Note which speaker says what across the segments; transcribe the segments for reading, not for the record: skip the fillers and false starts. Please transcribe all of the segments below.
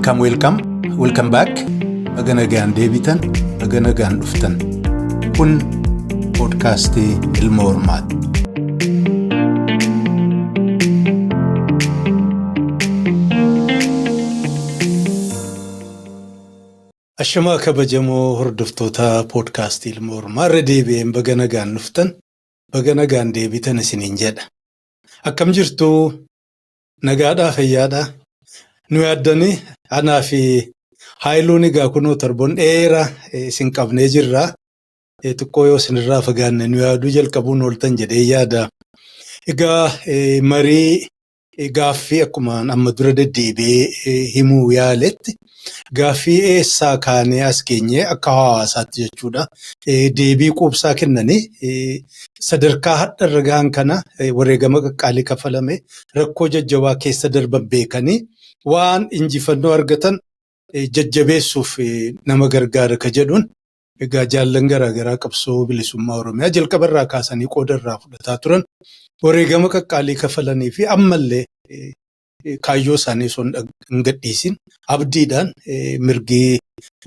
Speaker 1: Welcome, welcome, welcome back. Baga nagaan deebitan, baga nagaan dhuftan. Kun poodkaastii Ilma Hormaati. Ashamaa kabajamoo hordoftoota poodkaastii Ilma Hormaa irra deebi'een baga nagaan dhuftan, baga nagaan deebitan isiniin jedha. Akkam jirtu? Nagaadhaa fayyaadhaa? Nu yaaddanii anaa fi Haayiluun egaa kunoo torban dheeraa isin qabnee jirra. Xiqqoo yoo isinirraa fagaanne nu yaaduu jalqabuun ooltan jedhee yaada. Egaa marii gaaffii akkuma amma dura deddeebi'ee himuu yaaletti gaaffii eessaa kaanee as geenye akka hawaasaatti jechuudha. Deebii quubsaa kennanii sadarkaa hadha irra gahan kana wareegama qaqqaalii kaffalame rakkoo jajjabaa keessa darban beekanii waan injifannoo argatan jajjabeessuuf nama gargaara ka jedhuun egaa jaallan garaagaraa qabsoo bilisummaa Oromiyaa jalqaba irraa kaasanii qooda irraa fudhataa turan wareegama qaqqaalii kafalanii fi ammallee kaayyoo isaanii osoo hin gadhiisin abdiidhaan mirgi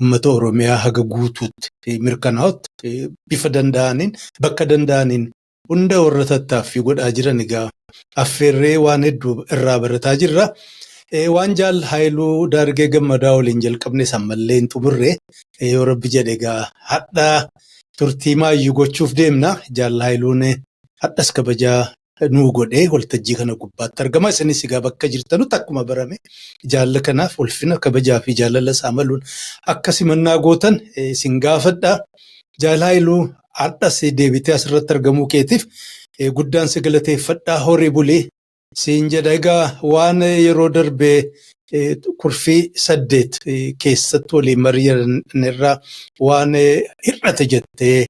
Speaker 1: uummata Oromiyaa haga guutuutti mirkanaa'utti bifa danda'aniin bakka danda'aniin hunda warra tattaaffii godhaa jiran egaa affeerree waan hedduu irraa barataa jirra. Waan jaal Haayiluu Daargee Gammadaa waliin jalqabne ammallee hin xumurre yoo rabbi jedhe egaa hadha turtii maayyuu gochuuf deemna. Jaal Haayiluun hadhas kabajaa nuu godhee waltajjii kana gubbaatti argama. Isinis egaa bakka jirtanutti akkuma barame jaalla kanaaf ulfina kabajaa fi jaalala isaa maluun akka simannaa gootan isin gaafadha. Jaal Haayiluu har'as deebitee asirratti argamuu keetiif guddaan si galateeffadha. Horii bulii siin jedha. Egaa waan yeroo darbee kurfii 8 keessatti waliin mari'anne irraa waan hir'ate jettee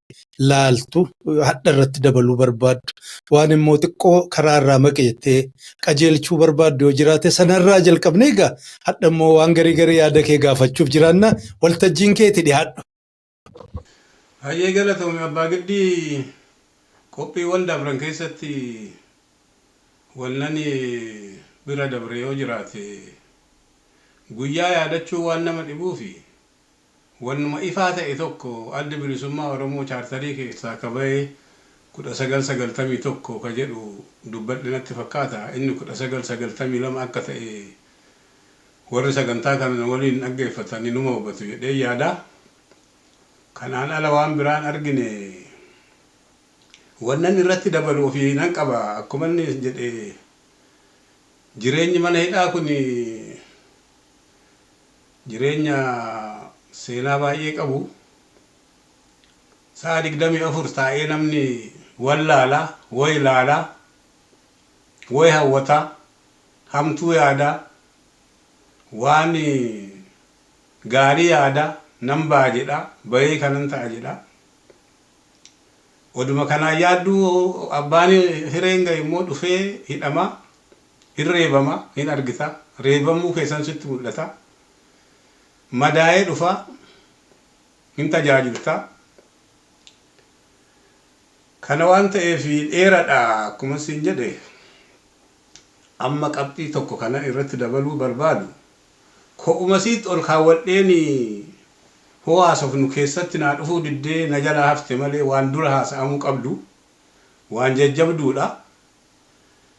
Speaker 1: laaltu hadha irratti dabaluu barbaaddu waan immoo xiqqoo karaa irraa maqe jettee qajeelchuu barbaaddu yoo jiraate sanarraa jalqabne egaa hadha immoo waan garii garii yaada kee gaafachuuf jiraanna waltajjiin keeti dhiyaadhu.
Speaker 2: Hayyee galatoomi Abbaa Giddii qophiiwwan dabran keessatti wannani bira dabre yoo jiraate guyyaa yaadachuu waan nama dhibuufi wannuma ifaa ta'e tokko Addi Bilisummaa Oromoo chaartarii keessaa ka bahe 1991 ka jedhu dubbadhe natti fakkaata inni 1992 akka ta'e warri sagantaa kana na waliin dhaggeeffatan inuma hubatu jedheen yaada. Kanaan ala waan biraa hin argine. Wannan irratti dabalu ofii nan qaba. Akkuma inni jedhe jireenyi mana hidhaa kun jireenya seenaa baay'ee qabu. Sa'a 24 taa'ee namni wallaala, way laala, way hawwata, hamtuu yaada, waan gaarii yaada, nan ba'a jedha, bahee kanan ta'a jedha. Oduma kanaan yaadduu abbaan hireen gahe immoo dhufee hidhama, hin reebama, hin argita, reebamuu keessan sitti mul'ata. Madaa'ee dhufa, hin tajaajilta. Kana waan ta'eef dheeradha akkuma siin jedhe. Amma qabxii tokko kanan irratti dabaluu barbaadu, kophumasiitti ol kaawwadheen hoo haasofnu keessatti naa dhufuu diddee na jalaa hafte malee waan dura haasa'amuu qabdu, waan jajjabduudha.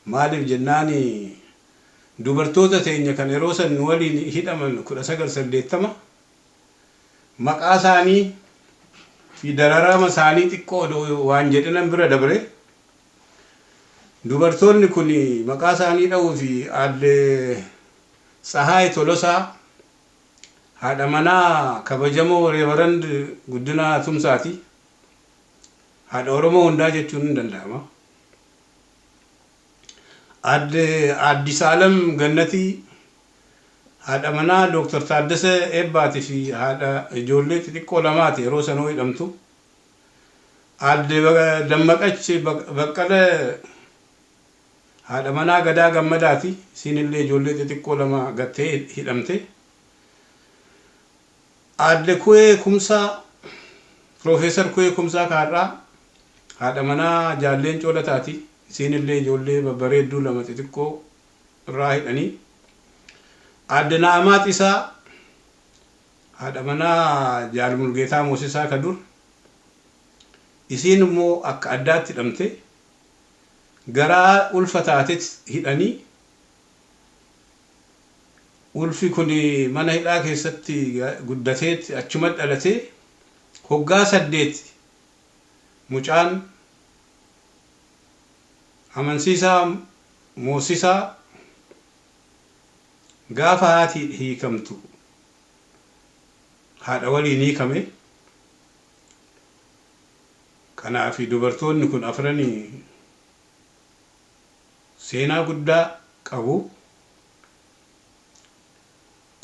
Speaker 2: Maaliif jennaan dubartoota teenya kan yeroo san nu waliin hidhaman 1980 maqaa isaanii fi dararama isaanii xiqqoo odoo waan jedhenan bira dabre. Dubartoonni kun maqaa isaanii dha'uu fi Aadde Tsahaay Tolosaa, haadha manaa kabajamoo Reevarand Guddinaa Tumsaati. Haadha Oromoo hundaa jechuun ni danda'ama. Aadde Aaddisaalam Gannatii, haadha manaa Dooktar Taaddasee Eebbaati fi haadha ijoollee xixiqqoo lamaati yeroo sanoo hidhamtu. Aadde Dammaqach Baqqala haadha manaa Gadaa Gammadaati. Isiin illee ijoollee xixiqqoo lama gattee hidhamte. Aadde Kuwee Kumsaa, Piroofeesar Kuwee Kumsaa Kaarraa haadha manaa Jaal Leencoo Lataati. Isiin illee ijoollee babbareedduu lama xixiqqoo irraa hidhanii. Aadde Na'amaa Xisaa Haadha manaa Jaal Mulgeetaa Moosisaa ka dur isiin immoo akka addaatti hidhamte, garaa ulfa taatet hidhanii, ulfi kun mana hidhaa keessatti guddateet achuma dhalatee hoggaa 8 mucaan Amansiisaa Moosisaa gaafa haati hiikamtu haadha waliin hiikame. Kanaaf dubartoonni kun afranii seenaa guddaa qabu.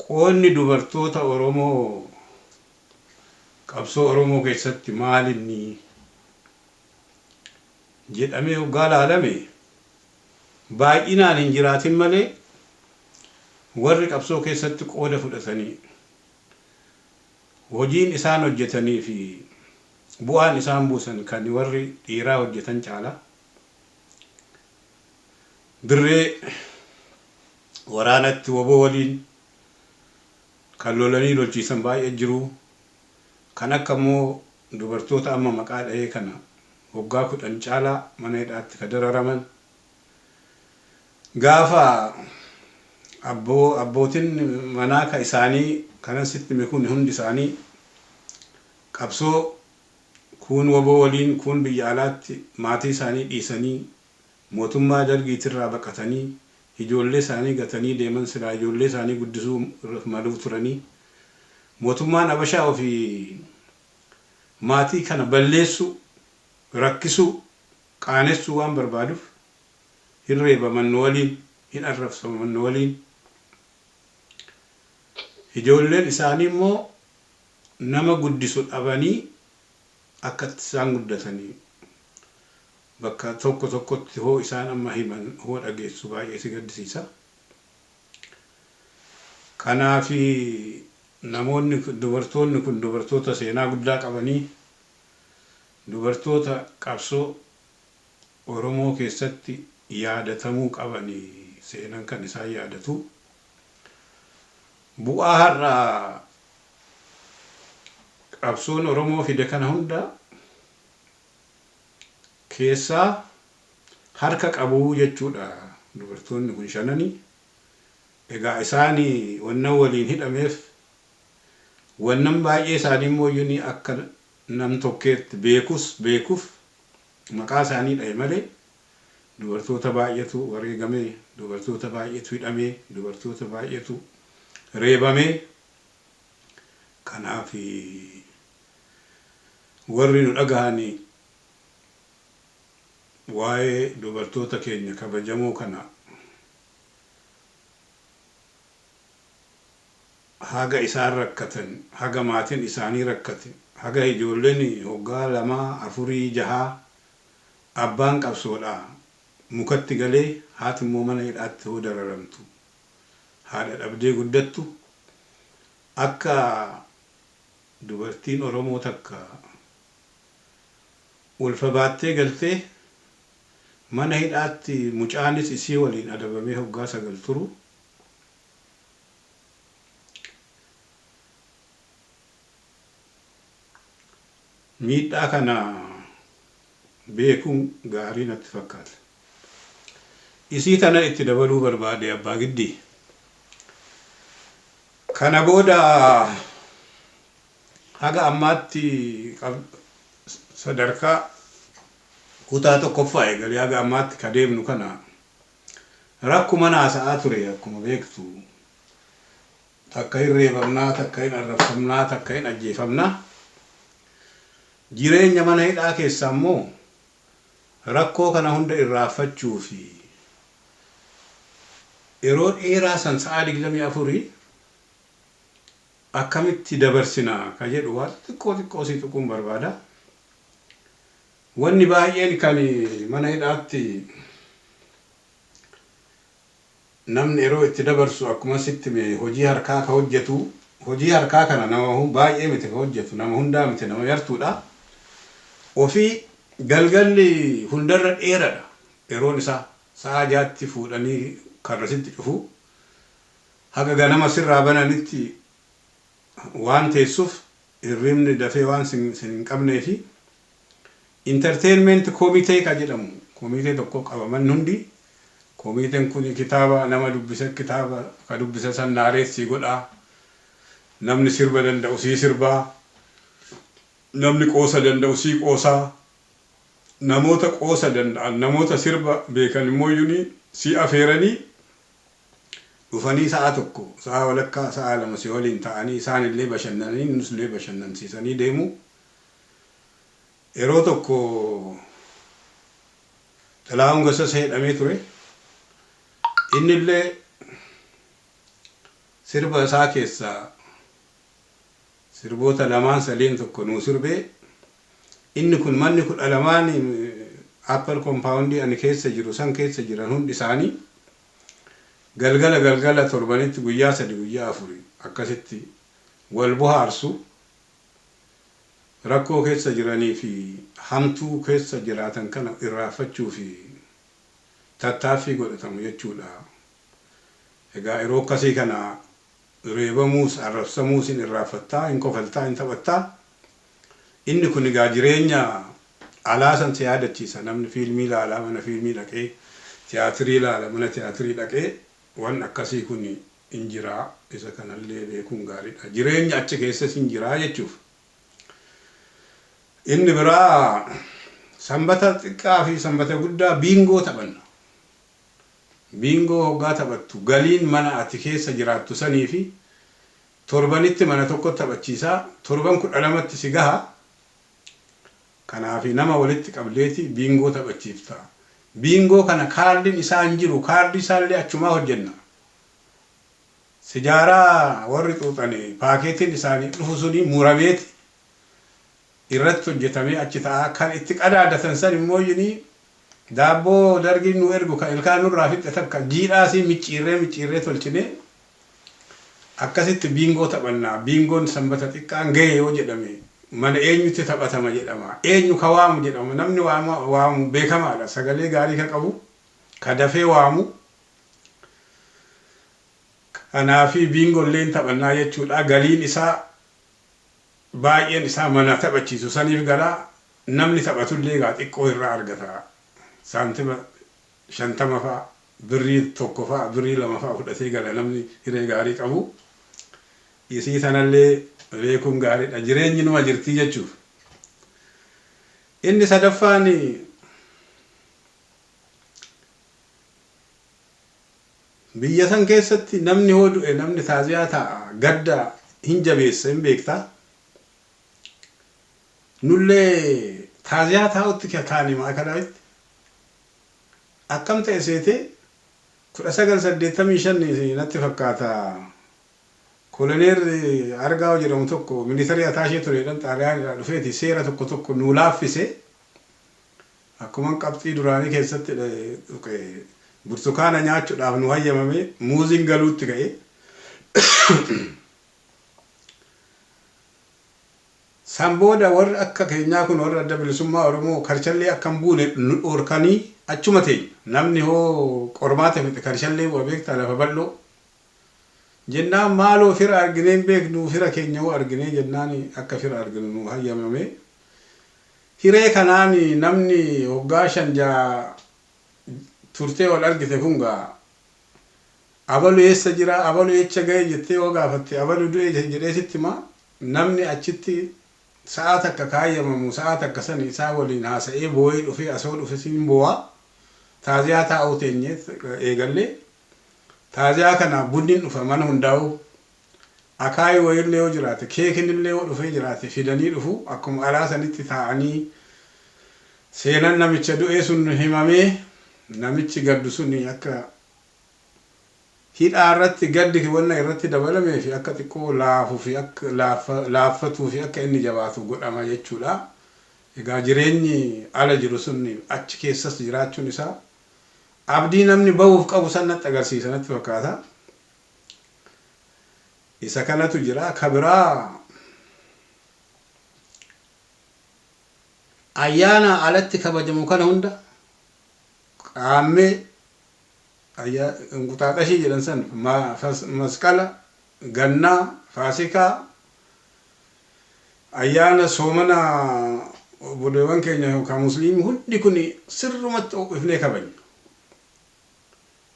Speaker 2: Qoonni dubartoota Oromoo qabsoo Oromoo keessatti maalinni jedhamee hoggaa laalame, baay'inaan hin jiraatin malee warri qabsoo keessatti qooda fudhatanii hojiin isaan hojjetanii fi bu'aan isaan buusan kan warri dhiiraa hojjetan caala. Dirree waraanatti WBO waliin kan lolanii lolchiisan baay'ee jiru. Kan akka immoo dubartoota amma maqaa dha'ee kana waggaa 10 caalaa mana hidhaatti ka dararaman. Gaafa abbootiin manaa ka isaanii kanan sitti hime kun hundi isaanii qabsoo, kuun WBO waliin, kuun biyya alaatti maatii isaanii dhiisanii mootummaa Dargiitirraa baqatanii ijoollee isaanii gatanii deeman, silaa ijoollee isaanii guddisuu maluu turanii, mootummaan Abashaa ofii maatii kana balleessuu, rakkisuu, qaanessuu waan barbaaduuf hin reebaman nu waliin, hin arrabsaman nu waliin. Ijoolleen isaanii immoo nama guddisu dhabanii akkatti isaan guddatanii bakka tokko tokkotti hoo isaan amma himan hoo dhageessu baay'ee si gaddisiisa. Kanaafi namoonni, dubartoonni kun dubartoota seenaa guddaa qabanii, dubartoota qabsoo Oromoo keessatti yaadatamuu qabanii, seenan kan isaan yaadatu. Bu'aa har'a qabsoon Oromoo fide kana hunda keessaa harka qabuu jechuudha dubartoonni kun shananii. Egaa isaanii wannan waliin hidhameef, wannan baay'ee isaanii immoo iyyuu akka nam tokkeetti beekus beekuuf maqaa isaanii dha'e malee, dubartoota baay'eetu wareegamee, dubartoota baay'eetu hidhamee, dubartoota baay'eetu reebamee. Kanaaf warri nu dhagahanii waa'ee dubartoota keenya kabajamoo kana haga isaan rakkatan, haga maatiin isaanii rakkate, haga ijoolleen hoggaa 2, 4, 6 abbaan qabsoodha mukatti galee, haati immoo mana hidhaatti hoo dararamtu, haadha dhabdee guddattu, akka dubartiin Oromoo takka ulfa baattee galtee mana hidhaatti mucaanis isii waliin adabamee hoggaa 9 turu, miidhaa kana beekuun gaarii natti fakkaata. Isii tana itti dabaluu barbaade, abbaa giddii. Kana booda haga ammaatti sadarkaa kutaa tokkoffaa eegalee haga ammaatti ka deemnu kana rakkuma naasa'aa ture. Akkuma beektu, takka hin reebamnaa, takka hin arrabsamnaa, takka hin ajjeefamnaa. Jireenya mana hidhaa keessaa immoo rakkoo kana hunda irraanfachuu fi yeroo dheeraa san sa'aa 24 akkamitti dabarsina ka jedhu waan xiqqoo xiqqoo si tuquun barbaada. Wanni baay'een kan mana hidhaatti namni yeroo itti dabarsu, akkuma sitti hime, hojii harkaa ka hojjetu, hojii harkaa kana nama baay'ee miti ka hojjetu, nama hundaa miti, nama yartuudha. Ofii galgalli hundarra dheeradha yeroon isaa, sa'a 6tti fuudhanii karrasitti cufu, haga ganama sirraa bananitti. Waan teessuuf hirribni dafee waan sin hin qabnee fi entertainment komitee ka jedhamu komitee tokko qaba manni hundi. Komiteen kun kitaaba nama dubbise, kitaaba ka dubbise san naareessii godhaa. Namni sirba danda'u sii sirbaa. Namni qoosa danda'u sii qoosaa. Namoota qoosa danda'an, namoota sirba beekan immoo sii afeeranii dhufanii sa'a 1, sa'a walakkaa, sa'a 2 si waliin ta'anii isaan illee bashannananii nus illee bashannansiisanii deemu. Yeroo tokko Xilaahun Gassasee jedhamee ture. Inni illee sirba isaa keessaa sirboota lamaan sadiin tokko nuu sirbee. Inni kun manni 12n upper compound ani keessa jiru san keessa jiran hundi isaanii galgala galgala torbanitti guyyaa 3, guyyaa 4 akkasitti wal bohaarsu. Rakkoo keessa jiranii fi hamtuu keessa jiraatan kana irraanfachuu fi tattaaffii godhatamu jechuudha. Egaa yeroo akkasii kana reebamuus arrabsamuus hin irraanfattaa, hin kofaltaa, hin taphattaa. Inni kun egaa jireenya alaa san si yaadachiisa. Namni fiilmii ilaalaa mana fiilmii dhaqee, tiyaatirii ilaala mana tiyaatirii dhaqee, waan akkasii kun hin jiraa. Isa kanallee beekuun gaariidha. Jireenya achi keessas hin jiraa jechuuf. Inni biraa Sanbata xiqqaa fi Sanbata guddaa biingoo taphanna. Biingoo hoggaa taphattu galiin mana ati keessa jiraattu sanii fi torbanitti mana tokko taphachiisaa, torban 12tti si gaha. Kanaaf nama walitti qabdeeti biingoo taphachiifta. Biingoo kana kaardiin isaa hin jiru, kaardii isaallee achumaa hojjenna. Sijaaraa warri xuuxani paakeetiin isaanii dhufu suni murameeti irratti hojjetamee achi ta'a. Kan itti qadaadatan san immoo daabboo Dargiin nu ergu kan ilkaan nurraa fixxe takka jiidhaasii micciirree micciirree tolchinee akkasitti biingoo taphannaa. Biingoon Sanbata xiqqaan gahe yoo jedhame mana eenyutti taphatama jedhama. Eenyu ka waamu jedhama. Namni waamu beekamaadha. Sagalee gaarii ka qabu, ka dafee waamu. Kanaafi biingolleen taphannaa jechuudha. Galiin isaa baay'een isaa mana taphachiisu saniif galaa. Namni taphatullee egaa xiqqoo irraa argata. Saantima 50 fa'a, birrii 1 fa'a, birrii 2 fa'a fudhatee gala namni hiree gaarii qabu. Isii sanallee beekuun gaariidha. Jireenyi numa jirtii jechuuf. Inni sadaffaan biyya san keessatti namni hoo du'e namni taaziyaa taa'a, gadda hin jabeessa, hin beektaa. Nullee taaziyaa taa'utti kaane Maakalawitti. Akkam ta'e seetee, 1985 natti fakkaata, koloneerri Argaaw jedhamu tokko military attaché tureedhaan Xaaliyaanirraa dhufeeti seera tokko tokko nuu laaffise. Akkuma qabxii duraanii keessatti tuqe, burtukaana nyaachuudhaaf nu hayyamame, muuziin galuutti ka'e. San booda warri akka keenyaa kun, warri Adda Bilisummaa Oromoo, karchallee akka hin buune nu dhoorkanii achuma teenya. Namni hoo qormaata fixe karchallee bu'a, beektaa, lafa bal'oo. Jennaan maaloo fira arginee hin beeknu, fira keenya hoo arginee jennaan akka fira arginu nu hayyamame. Hiree kanaan namni waggaa 5 6 turtee wal argite kun gaa abalu eessa jira, abalu eecha gahe jettee yoo gaafatte, abalu du'e jedhee sitti hima. Namni achitti sa'a takka kaayyamamu sa'a takka sani isaa waliin haasa'ee boo'ee dhufee asoo dhufe siin boo'a. Taaziyaa taa'uu teenye eegallee. Taaziyaa kana bunni dhufa mana hundaa'u. Akaayii wayiillee yoo jiraate, keekin illee yoo dhufee jiraate fidanii dhufu. Akkuma alaa sanitti taa'anii seenan namicha du'ee sun himamee, namichi gaddu sun akka hidhaa irratti gaddi wanna irratti dabalamee fi akka xiqqoo laafu fi akka laaffatuu fi akka inni jabaatu godhama jechuudha. Egaa jireenyi ala jiru sun achi keessas jiraachuun isaa abdii namni bahuuf qabu san natti agarsiisa natti fakkaata. Isa kanatu jira. Ka biraa ayyaana alatti kabajamu kana hunda, Qaammee, Inquxaaxashii jedhan san, Masqala, Gannaa, Faasikaa, Ayyaana soomana obboleewwan keenya yookaan musliimii hundi kun sirrumatti ho'ifnee kabajna.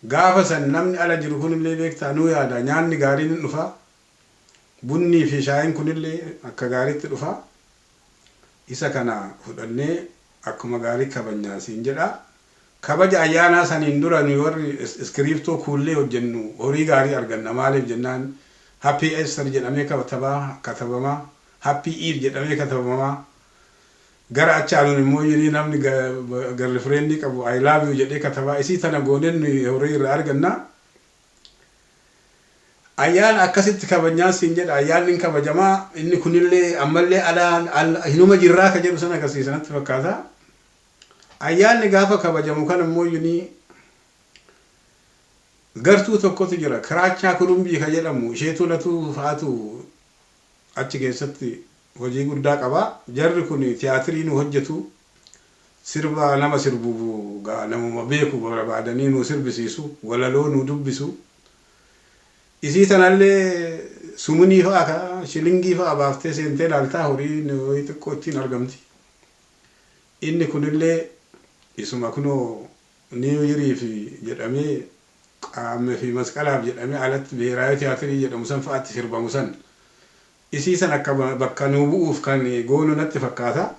Speaker 2: Gaafa san namni ala jiru kunillee beektaa nuu yaada, nyaanni gaariin hin dhufa, bunnii fi shaayiin kunillee akka gaariitti dhufa. Isa kana fudhannee akkuma gaarii kabajnaa siin jedha. Kabaja ayyaanaa saniin dura nuyi warri iskiriiptoo kuullee hojjennu horii gaarii arganna. Maaliif jennaan, "Happy Easter" jedhamee katabama, "Happy Eid" jedhamee katabama. Gara achaanuun immoo yinii namni girlfriendii qabu "I love you" jedhee katabaa. Isii tana gooneen nuyi horii irraa arganna. Ayyaana akkasitti kabajnaa siin jedha. Ayyaanni hin kabajamaa, inni kunillee ammallee alaan hinuma jirraa ka jedhu sana agarsiisa natti fakkaata. Ayyaanni gaafa kabajamu kan immoo yinii gartuu tokkotu jira. Kiraachaa Kurumbii ka jedhamu, isheetu latuu fa'aatu achi keessatti hojii guddaa qaba. Jarri kun tiyaatirii nu hojjetu, sirba nama sirbu namuma beeku barbaadanii nu sirbisiisu, walaloo nu dubbisu. Isii tanallee sumunii fa'a ka shilingii fa'a baaftee seentee ilaaltaa, horii xiqqoo ittiin argamti. Inni kunillee isuma kunoo New Yeariif jedhamee, qaamme fi masqalaaf jedhamee alatti biheeraawi tiyaatirii jedhamu san fa'aatti sirbamu san. Isii san akka bakka nuu bu'uuf kan goonu natti fakkaata.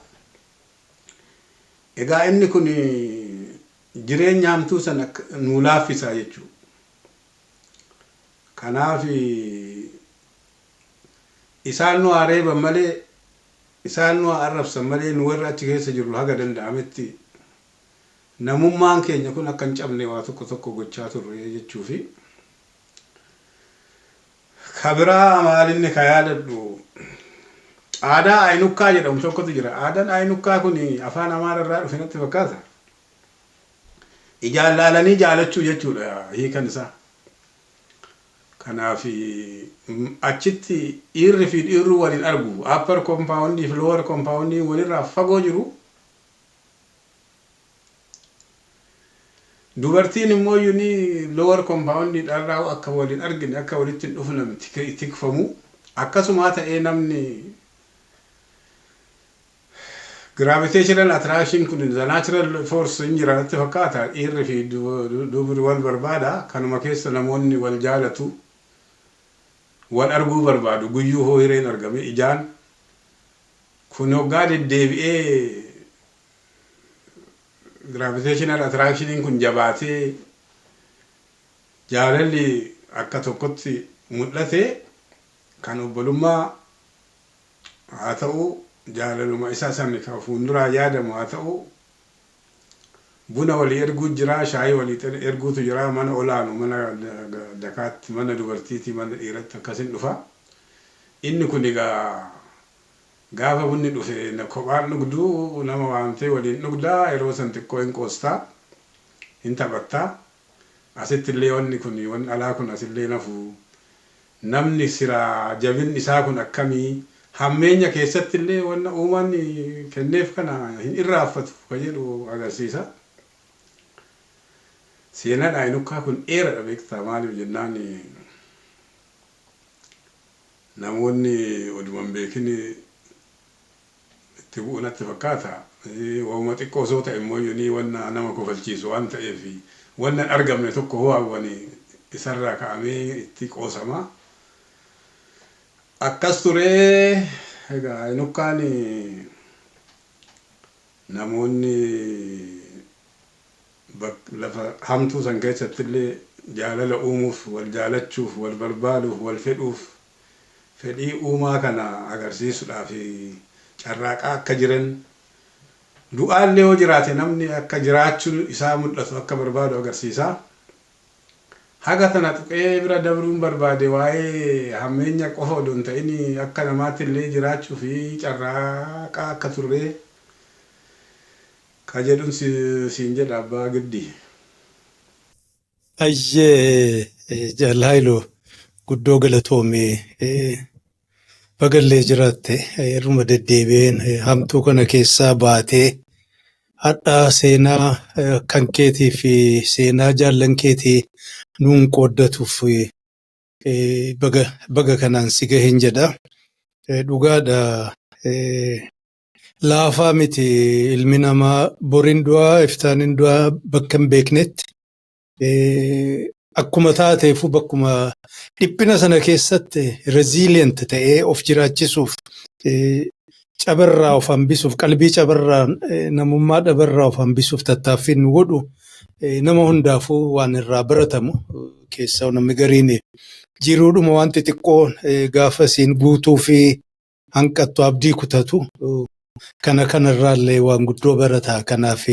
Speaker 2: Egaa inni kun jireenya hamtuu san nuu laaffisaa jechuudha. Kanaaf isaan nu haa reeban malee, isaan nu haa arrabsan malee, nu warra achi keessa jirru haga danda'ametti namummaan keenya kun akka hin cabne waa tokko tokko gochaa turre jechuufi. Ka biraa maalinni ka yaadadhu, aadaa ayinukkaa jedhamu tokkotu jira. Aadaan ayinukkaa kun afaan Amaara irraa dhufe natti fakkaata. Ijaan laalanii jaalachuu jechuudha hiikan isaa. Kanaaf achitti dhiirri fi dhiirri waliin argu. Upper compound fi lower compound walirraa fagoo jiru. Dubartiin immoo yuni lower compound dharraa akka waliin argine, akka walitti hin dhufne tikfamu. Akkasuma ta'ee namni gravitational attraction kun, the natural force, hin jira natti fakkaata. Dhiirri fi dubri wal barbaada. Kanuma keessa namoonni wal jaalatu, wal arguu barbaadu. Guyyuu hoo hireen argame ijaan kun hoggaa deddeebi'ee gravitational attractioniin kun jabaatee jaalalli akka tokkotti mul'ate, kan obbolummaa haa ta'u, jaalaluma isaa san kan fuulduraa yaadamu haa ta'u, buna walii erguu jira, shaayii walii erguutu jira. Mana olaanu, mana dakaatti, mana dubartiitii mana dhiiratti akkasin dhufa. Inni kun egaa gaafa bunni dhufe kophaan dhugduu, nama waamtee waliin dhugdaa. Yeroo san xiqqoo hin qoostaa, hin taphattaa. Asitti illee wanni kun, wanni alaa kun asillee nafu, namni siraa jabinni isaa kun akkamii, hammeenya keessatti illee wanna uumaan kenneef kana hin irraanfatu ka jedhu agarsiisa. Seenaan ayinukkaa kun dheeradha beektaa. Maaliif jennaan, namoonni oduma hin beekin itti bu'u natti fakkaata. Waanuma xiqqoo osoo ta'e immoo ni wanna nama kofalchiisu waan ta'eef, wanna hin argamne tokko hoo hawwanii isarraa ka'amee itti qoosama. Akkas turee. Egaa ayinukkaan namoonni lafa hamtuu san keessatti illee jaalala uumuuf, wal jaalachuuf, wal barbaaduuf, wal fedhuuf, fedhii uumaa kana agarsiisuudhaaf carraaqaa akka jiran, du'aallee yoo jiraate namni akka jiraachuu isaa mul'atu akka barbaadu agarsiisa. Haga tana tuqee bira dabruun barbaade. Waa'ee hammeenya qofa odoo hin ta'in akka namaatti illee jiraachuu fi carraaqaa akka turre ka jedhun siin jedha, abbaa giddi.
Speaker 1: Ayyee, Jaal guddoo galatoomee, bagallee jiraatte. Irruma deddeebi'een hamtuu kana keessaa baatee hadhaa seenaa kan keetii fi seenaa jaallan keetii nuun qooddatuuf baga kanaan si gahin jedha. Dhugaadha. Laafaa miti ilmi namaa boriin du'aa iftaaniin du'aa bakka hin beeknetti akkuma taateefu bakkuma dhiphina sana keessatti resilient ta'ee of jiraachisuuf, cabarraa of hambisuuf, qalbii cabarraa, namummaa dhabarraa of hambisuuf tattaaffiin nu godhu nama hundaafuu waan irraa baratamu. Keessaa namni gariin jiruudhuma waan xixiqqoo gaafa isiin guutuu fi hanqattu abdii kutatu, kana kanarraallee waan guddoo barata. Kanaaf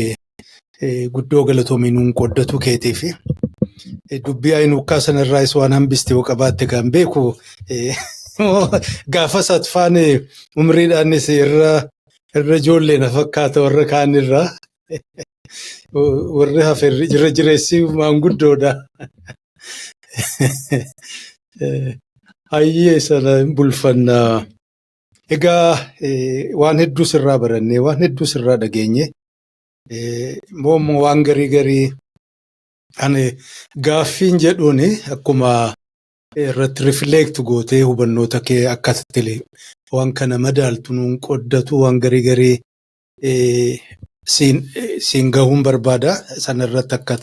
Speaker 1: guddoo galatoomii nuun qooddatu keetiif. Dubbii ayinukkaa sanarraas waan hambiste yoo qabaatte kan beeku, gaafa satfaan umriidhaanis irra ijoollee na fakkaata warra kaanirraa. Warri hafe irra jireessi maanguddoodha. Hayyee, sana hin bulfannaa. Egaa waan hedduu sirraa barannee, waan hedduu sirraa dhageenye. Immoo waan garii garii ani gaaffiin jedhuun akkuma irratti rifleekt gootee hubannoota kee akkasitti waan kana madaaltu nuun qoddatu, waan garii garii siin gahuun barbaada. Sana irratti akka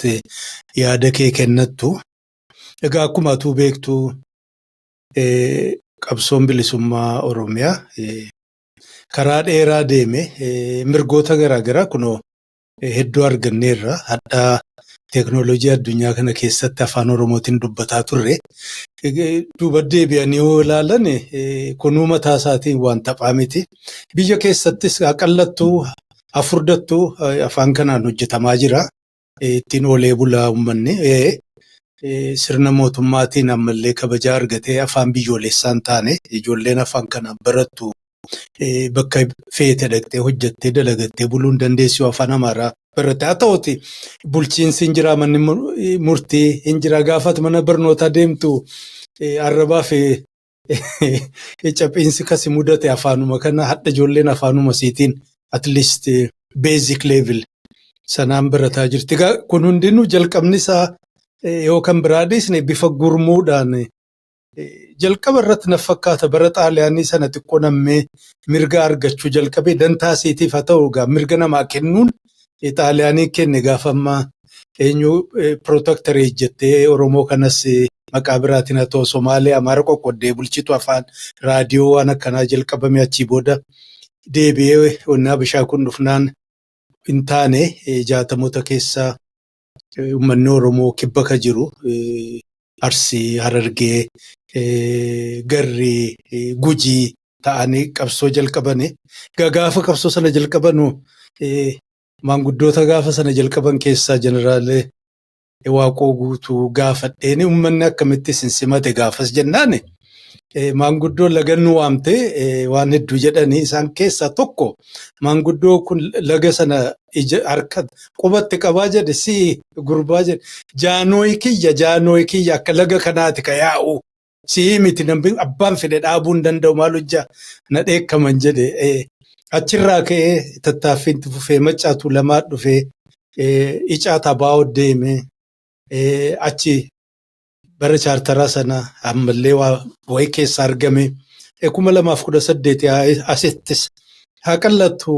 Speaker 1: yaada kee kennattu. Egaa akkuma atuu beektu, qabsoon bilisummaa Oromiyaa karaa dheeraa deeme, mirgoota garaagaraa kunoo hedduu arganneerra. Hadhaa teeknooloojii addunyaa kana keessatti afaan Oromootiin dubbataa turre. Duuba deebi'anii yoo ilaalan kunuu mataa isaatiin waan taphaa miti. Biyya keessattis haqallattuu hafurdattuu afaan kanaan hojjetamaa jira. Ittiin oolee bulaa uummanni. Sirna mootummaatiin ammallee kabajaa argatee afaan biyyoolessaa hin taane, ijoolleen afaan kanaan barattu bakka feete dhaqxee hojjettee dalagattee buluu hin dandeessu afaan Amaaraa baratte. Haa ta'uti bulchiinsi hin jira, manni murtii hin jira. Gaafa ati mana barnootaa deemtu arrabaa fi caphiinsi kasi mudate afaanuma kana hadha ijoolleen afaanuma isiitiin at least basic level sanaan barataa jirti. Egaa kun hundinuu jalqabni isaa yoo kan biraa dhiisne bifa gurmuudhaan jalqaba irratti na fakkaata bara Xaaliyaanii sana xiqqoo nammee mirga argachuu jalqabee dantaa isiitiif haa ta'u, egaa mirga namaa kennuun Xaaliyaanii kenne. Gaafa ammaa eenyu protectorate jettee Oromoo kanas maqaa biraatiin haa ta'u Somaalee, Amaara qoqqoddee bulchitu, afaan raadiyoo waan akkanaa jalqabame. Achii booda deebi'ee onnaa bishaa kun dhufnaan hin taane. 60moota keessa uummanni Oromoo kibba ka jiru, Arsii, Harargee, Garrii, Gujii ta'anii qabsoo jalqabani. Gaafa qabsoo sana jalqabanu maanguddoota gaafa sana jalqaban keessaa Jeneraalee Waaqoo Guutuu gaafadheeni, uummanni akkamitti isin simate gaafas jennaani, maanguddoon lagannu waamtee waan hedduu jedhanii. Isaan keessaa tokko maanguddoo kun laga sana ija harka qubatti qabaa jedhe, si gurbaa jedhe, "Jaanooyi kiyya, jaanooyi kiyya akka laga kanaati ka yaa'u, si'ii miti, namni abbaan fedhe dhaabuu hin danda'u, maal hojjaa na dheekkaman" jedhe. Achirraa ka'ee tattaaffiin fufee Maccaatu lamaa dhufee Icaata Baa'oo deeme. Achi bara chaartaraa sana ammallee wayii keessa argame. 2018 asittis haa qallattu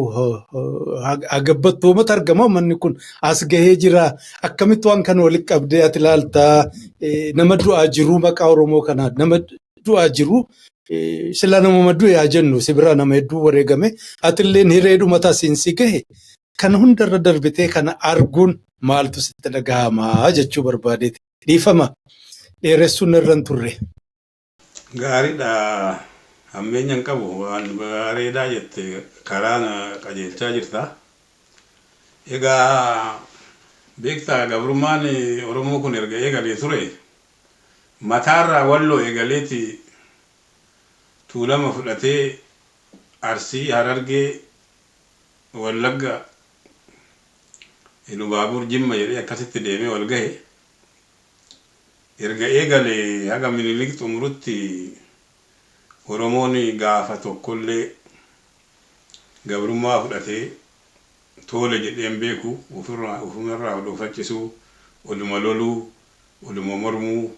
Speaker 1: haa gabbattu uummata argama, uummanni kun as gahee jira. Akkamitti waan kana walitti qabdee ati ilaaltaa? Nama du'aa jiru, maqaa Oromoo kanaa nama du'aa jiru, sila namuma du'e haa jennu, si biraa nama hedduu wareegame, atilleen hireedhuma tasiin si gahe, kana hundarra darbitee kana arguun maaltu sitti dhagahamaa jechuu barbaadeeti. Dhiifama, dheeressuun irra hin turre.
Speaker 2: Gaariidha. Hammeenya hin qabu. Waan bareedaa jette, karaa na qajeelchaa jirta. Egaa beektaa, gabrummaan Oromoo kun erga eegalee ture, mataarraa Walloo eegaleeti Tuulama fudhatee Arsii, Harargee, Wallagga, Ilubaabur, Jimma jedhee akkasitti deemee wal gahe. Erga eegale haga Minilik xumurutti Oromoon gaafa tokkollee gabrummaa fudhatee toole jedhee hin beeku. Ofumarraa odoo faccisuu, oduma loluu, oduma mormuu,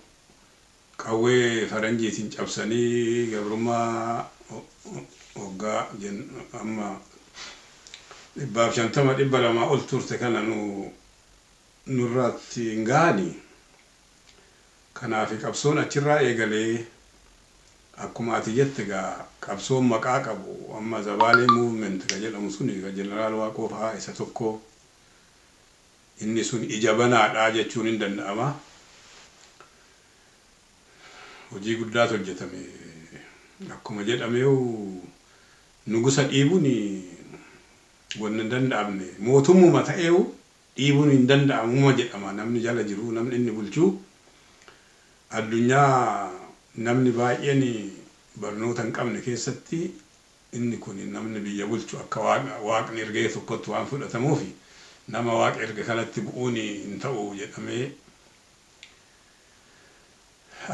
Speaker 2: qawwee faranjiitiin cabsanii gabrummaa Waggaa amma 150, 200 ol turte kana nu nurraatti hin gahani. Kanaaf qabsoon achirraa eegalee, akkuma ati jette egaa, qabsoon maqaa qabu amma Zabaalee Movement ka jedhamu suni, ka Jeneraal Waaqoo fa'aa isa tokko, inni sun ija banaadha jechuun hin danda'ama. Hojii guddaatu hojjetame. Akkuma jedhameewu, nugusa dhiibuun wanni hin danda'amne, mootummuma ta'eewu dhiibuun hin danda'amuma jedhama. Namni jala jiru, namni inni bulchuu, addunyaa namni baay'een barnoota hin qabne keessatti, inni kun namni biyya bulchu akka waaqni ergee tokkotti waan fudhatamuufi, nama waaqa erge kanatti bu'uun hin ta'u jedhamee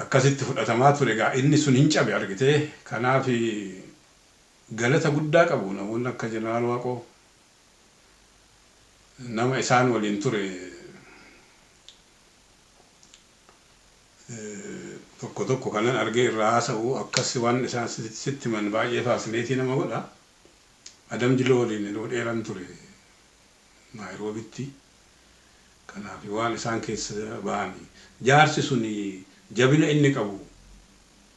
Speaker 2: akkasitti fudhatamaa ture. Egaa inni sun hin cabe, argitee. Kanaaf galata guddaa qabu namoonni akka Jeneraal Waaqoo, nama isaan waliin ture tokko tokko kanan argee irraa haasa'u, akkas waan isaan sitti himan baay'ee fascinate nama godha. Adam Jiloo waliin yeroo dheeran ture Naayiroobitti. Kanaaf waan isaan keessa ba'ani, jaarsi sun jabina inni qabu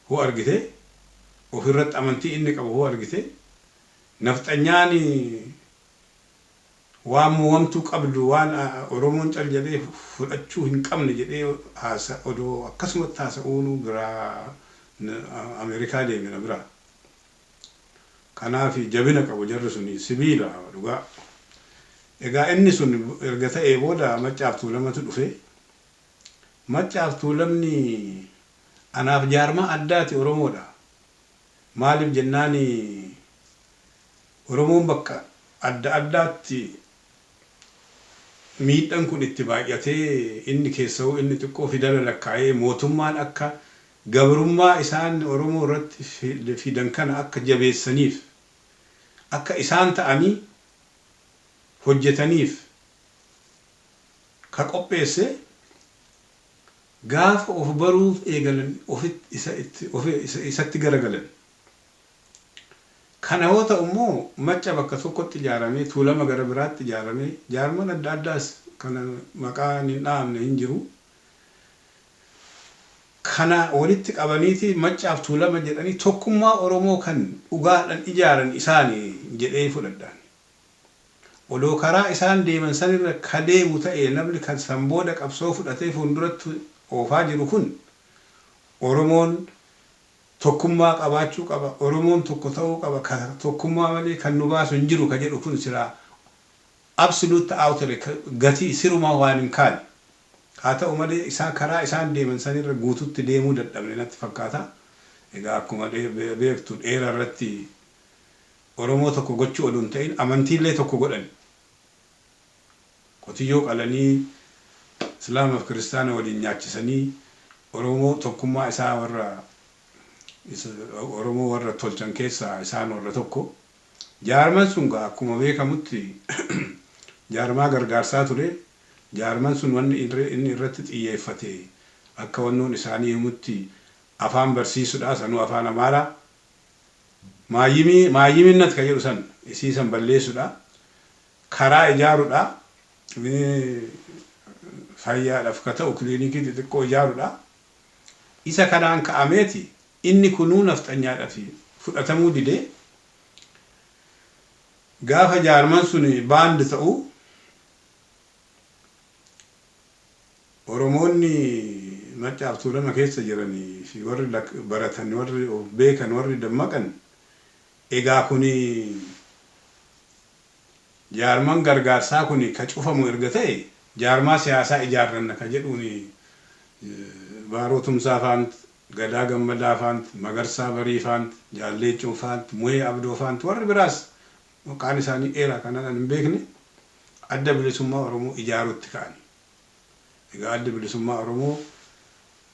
Speaker 2: hoo argite, ofirratti amantii inni qabu hoo argite, nafxanyaan waan mo'amtuu qabdu, waan Oromoon cal jedhee fudhachuu hin qabne jedhee haasa odoo akkasumatti haasa'uunu biraa Ameerikaa deeme na biraa. Kanaaf jabina qabu jarri sun, sibiila dhugaa. Egaa inni sun erga ta'ee booda Maccaaf Tuulamatu dhufe. Maccaaf Tuulamni anaaf jaarmaa addaati Oromoodha. Maaliif jennaani, Oromoon bakka adda addaatti miidhaan kun itti baay'atee, inni keessa'uu inni xiqqoo fidala lakkaa'ee, mootummaan akka gabrummaa isaan Oromoo irratti fidan kana akka jabeessaniif, akka isaan ta'anii hojjetaniif ka qopheesse, gaafa of baruuf eegalan isatti garagalan. Kana yoo ta'u immoo, Macca bakka tokkotti ijaaramee, Tuulama gara biraatti ijaaramee, jaarman adda addaas kana maqaan hin dhahamne hin jiru. Kana walitti qabaniiti Maccaaf Tuulama jedhanii tokkummaa Oromoo kan dhugaadhaan ijaaran isaani jedhee fudhadhaan. Odoo karaa isaan deeman sanirra ka deemu ta'e, namni kan san booda qabsoo fudhatee fuulduratti oofaa jiru kun, Oromoon tokkummaa qabaachuu qaba, Oromoon tokko ta'uu qaba, tokkummaa malee kan nu baasu hin jiru ka jedhu kun silaa absolute ta'aa ture, gatii sirumaa waan hin kaane. Haa ta'u malee, isaan karaa isaan deeman sanirra guututti deemuu dadhabne natti fakkaata. Egaa akkuma beektu, dheera irratti Oromoo tokko gochuu oduu hin ta'in amantiillee tokko godhan. Qotiyyoo qalanii Islaamaaf Kiristaana waliin nyaachisanii Oromoo tokkummaa isaa warra Oromoo warra tolchan keessaa isaan warra tokko. Jaarman sun gaa akkuma beekamutti jaarmaa gargaarsaa ture. Jaarman sun wanni inni irratti xiyyeeffate, akka wannoon isaanii himutti, afaan barsiisudha, sanuu afaan Amaaraa. Maayyimii maayyiminnat kan jedhu san isii san balleessudha. Karaa ijaarudha. Fayyaadhaaf ka ta'u kiliinikii xixiqqoo ijaarudha. Isa kanaan ka'ameeti inni kunuu nafxanyaadhaaf fudhatamuu didee, gaafa jaarman sun banned ta'u, Oromoonni Maccaaf Tuulama keessa jiranii fi warri baratan, warri of beekan, warri dammaqan, egaa kuni jaarman gargaarsaa kuni ka cufamu erga ta'e, jaarmaa siyaasaa ijaarranna ka jedhuun Baaroo Tumsaa faant, Gadaa Gammadaa faant, Magarsaa Barii faant, Jaalleeccoo faant, Muhee Abdoo faant, warri biraas maqaan isaanii dheeraa kanaan hin beekne, Adda Bilisummaa Oromoo ijaaruutti ka'ani. Egaa Addi Bilisummaa Oromoo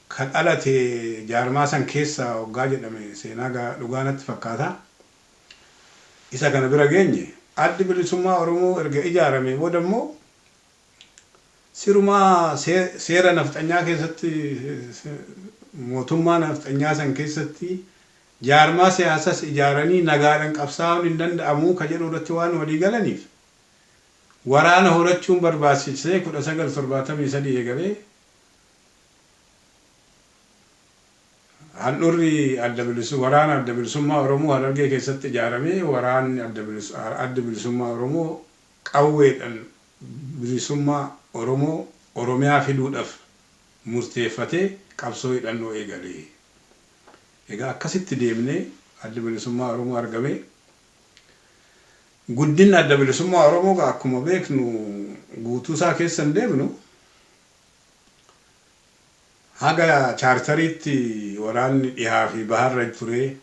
Speaker 2: ka dhalate jaarmaa san keessa waggaa jedhame seenaa dhugaa natti fakkaata. Isa kana bira geenye, Addi Bilisummaa Oromoo erga ijaaramee booda immoo sirumaa seera nafxanyaa keessatti, mootummaa nafxanyaa san keessatti Jaarmaa siyaasas ijaaranii nagaadhaan qabsaa'uun hin danda'amuu ka jedhu irratti waan walii galaniif waraana horachuun barbaachisee 1973 eegalee handhurri adda bilisummaa waraana adda bilisummaa Oromoo Harargee keessatti ijaaramee waraanni adda bilisummaa Oromoo qawweedhaan bilisummaa Oromoo Oromiyaa fiduudhaaf murteeffatee qabsoo hidhannoo eegalee. Egaa akkasitti deemnee adda bilisummaa Oromoo argame. Guddinni adda bilisummaa Oromoo akkuma beeknu guutuu isaa keessa hin deemnu. Haga chaartariitti waraanni dhihaa fi baharra ture.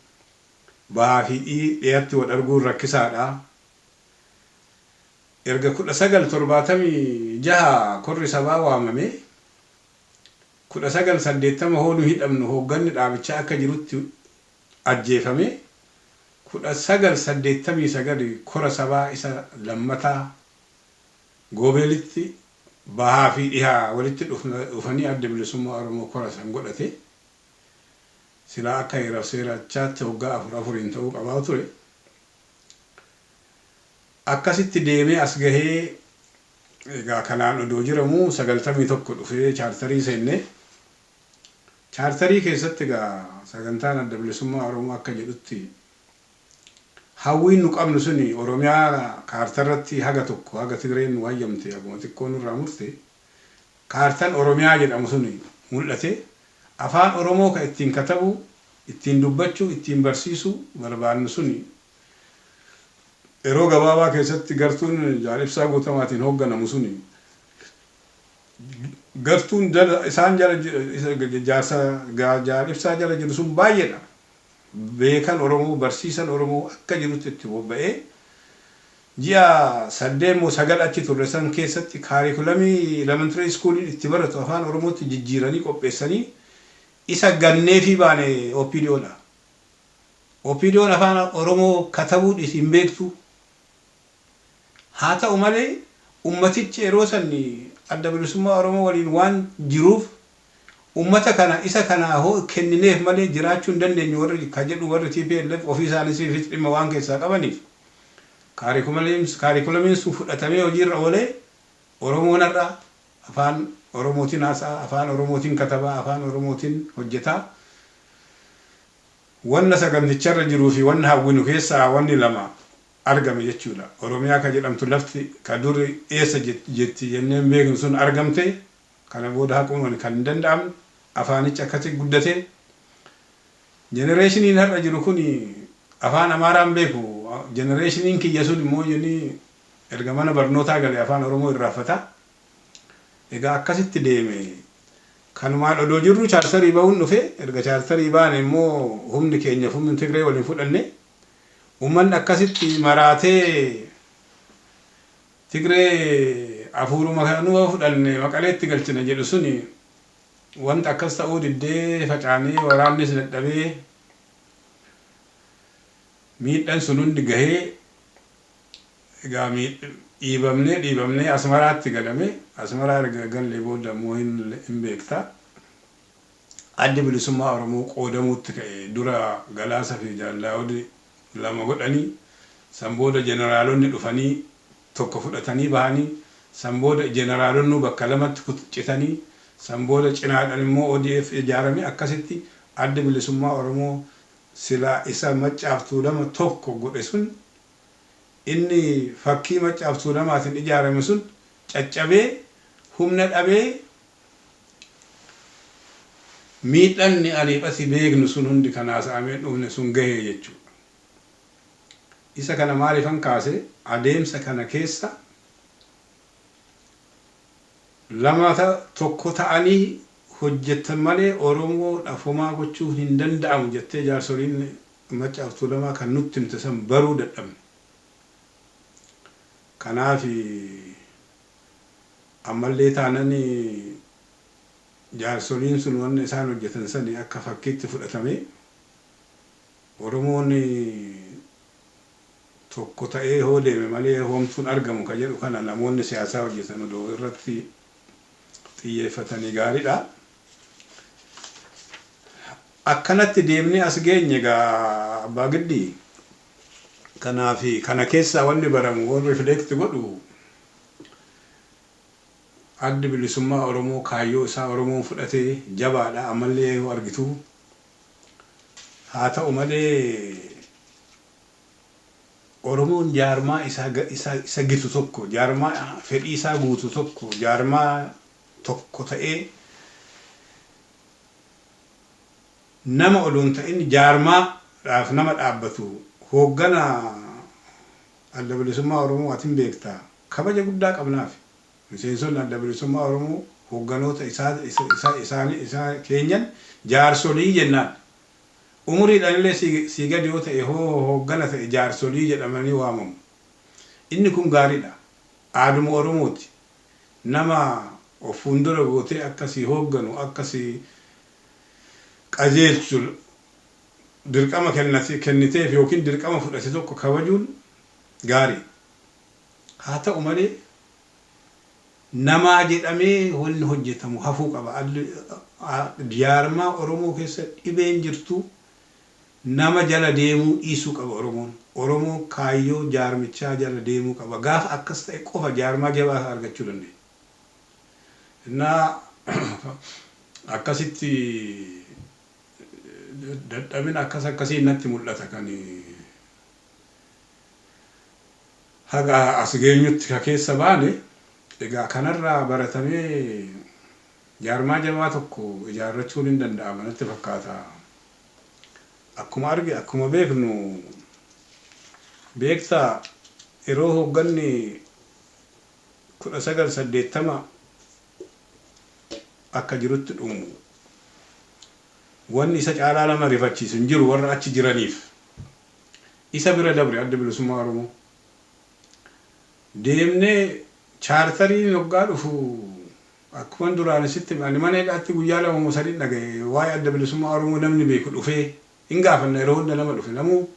Speaker 2: Bahaa fi dhiyatti wal arguun rakkisaadha. Erga 1976 korri sabaa waamame 1980 hoonuu hidhamnu hoogganni dhaabichaa akka jirutti ajjeefame 1989 kora sabaa isa lammataa Goobeelitti bahaa fi dhihaa walitti dhufanii adda bilisummaa Oromoo kora san godhate. Silaa akka heeraaf seerachaatti hoggaa afur afuriin ta'uu qabaa ture. Akkasitti deemee as gahee egaa kanaan odoo jiramuu 91 dhufee chaartarii seenne. Chaartarii keessatti egaa sagantaan adda bilisummaa Oromoo akka jedhutti hawwiin nu qabnu suni Oromiyaa kaartarratti haga tokko haga Tigreen nu hayyamte haguma xiqqoo nurraa murte kaartan Oromiyaa jedhamu suni mul'ate afaan Oromoo ka ittiin katabuu ittiin dubbachuu ittiin barsiisuu barbaannu suni yeroo gabaabaa keessatti gartuun Jaal Ibsaa Guutamaatiin hoogganamu suni gartuun isaan jala jaarsa Jaal Ibsaa jala jiru sun baay'eedha. Beekan Oromoo barsiisan Oromoo akka jirutti itti bobba'ee ji'a 8 moo 9 achi turre san keessatti kaarikulamii elementary schooliin itti baratu afaan Oromootti jijjiiranii qopheessanii isa ganneefii baane OPDOdha. OPDOn afaan Oromoo katabuu hin beektu. Haa ta'u malee ummatichi yeroo san adda bilisummaa Oromoo waliin waan jiruuf ummata kana isa kana hoo kennineef malee jiraachuu hin dandeenyu warri ka jedhu warri TPLF ofii isaaniitiifis dhimma waan keessaa qabaniif kaarikulamiin sun fudhatamee hojiirra oolee Oromoon har'a afaan Oromootiin haasa'a, afaan Oromootiin katabaa, afaan Oromootiin hojjetaa. Wanna saganticharra jiruu fi wanna hawwinu keessaa wanni lama argame jechuudha. Oromiyaa ka jedhamtu lafti ka duri eessa jetti jennee hin beeknu sun argamte kana booda haquun kan hin danda'amne afaanichi akkasi guddate. Jenereeshiniin har'a jiru kun afaan Amaaraan beeku. Jenereeshiniin kiyya sun immoo inni erga mana barnootaa galee afaan Oromoo irraanfata. Egaa akkasitti deeme. Kanumaan odoo jirru chaartarii bahuun dhufe erga chaartarii baane immoo humni keenya humni Tigree waliin fudhanne uummanni akkasitti maraatee Tigree afuuruma kanuma fudhanne Maqaleetti galchina jedhu suni wanta akkas ta'uu diddee facaanee waraannis dadhabee miidhaan sun hundi gahee egaa dhiibamnee dhiibamnee Asmaraatti galame. Asmaraa erga gallee booda immoo hin beekta. Addi bilisummaa Oromoo qoodamuutti ka'e dura Galaasa fi Jaallaawudi lama godhanii san booda jeneraalonni dhufanii tokko fudhatanii bahanii san booda jeneraalonni bakka lamatti citanii san booda cinaadhaan immoo ODF ijaarame akkasitti addi bilisummaa Oromoo silaa isa Maccaaf Tuulama tokko godhe sun inni fakkii Maccaaf Tuulamaatiin ijaarame sun caccabee humna dhabee miidhanni aniif beeknu sun hundi kan haasa'amee dhufne sun gahee jechuudha. Isa kana maaliifan kaase adeemsa kana keessa lama tokko ta'anii hojjetan malee Oromoodhaaf homaa gochuu hin danda'amu jettee jaarsoliin Maccaaf Tuulamaa kan nutti himte san baruu dadhabne. Kanaaf ammallee taanan jaarsoliin sun wanni isaan hojjetan sani akka fakkiitti fudhatame Oromoon tokko ta'ee hoo deeme malee homtuun argamu ka jedhu kana namoonni siyaasaa hojjetan odoo irratti xiyyeeffatanii gaariidha. Akkanatti deemnee as geenye egaa, Abbaa Giddii. Kanaaf kana keessaa wanni baramu, waan rifleekti godhu, Addi Bilisummaa Oromoo kaayyoo isaa Oromoon fudhatee jabaadha ammallee yoo argitu. Haa ta'u malee, Oromoon jaarmaa isa gitu tokko, jaarmaa fedhii isaa guutu tokko, jaarmaa tokko ta'ee nama odoon ta'in jaarmaadhaaf nama dhaabbatu. Hooggana Adda Bilisummaa Oromoo atin beektaa, kabaja guddaa qabnaaf. Miseensonni Adda Bilisummaa Oromoo hoogganoota isaa isaanii isaa keenyan jaarsolii jennaan. Umuriidhaan illee sii gadi yoo ta'e, hoo hooggana ta'e, jaarsolii jedhamanii waamamu. Inni kun gaariidha. Aaduma Oromooti. Nama of fuuldura gootee akkasii hoogganu, akkasii qajeelchu, dirqama kenniteef yookiin dirqama fudhate tokko kabajuun gaarii. Haa ta'u malee, namaa jedhamee wanni hojjetamu hafuu qaba. Jaarmaa Oromoo keessa dhibeen jirtu nama jala deemuu dhiisuu qaba Oromoon. Oromoon kaayyoo jaarmichaa jala deemuu qaba. Gaafa akkas ta'e qofa jaarmaa jabaa argachuu dandeenya. Innaa akkasitti dadhabina akkas akkasii natti mul'ata kan haga as geenyutti ka keessa baane. Egaa kanarraa baratamee jaarmaa jabaa tokko ijaarrachuun hin danda'ama natti fakkaata. Akkuma arge, akkuma beeknu, beektaa, yeroo hoogganni 1980 akka jirutti dhumu, wanni isa caalaa nama rifachiisu hin jiru warra achi jiraniif. Isa bira dabre Adda Bilisummaa Oromoo. Deemnee chaartariin hoggaa dhufu, akkuma duraan isitti, ani mana hidhaatti guyyaa 2 moo 3 dhagaye. Waa'ee Adda Bilisummaa Oromoo namni beeku dhufee hin gaafanna yeroo hunda nama dhufe namuu.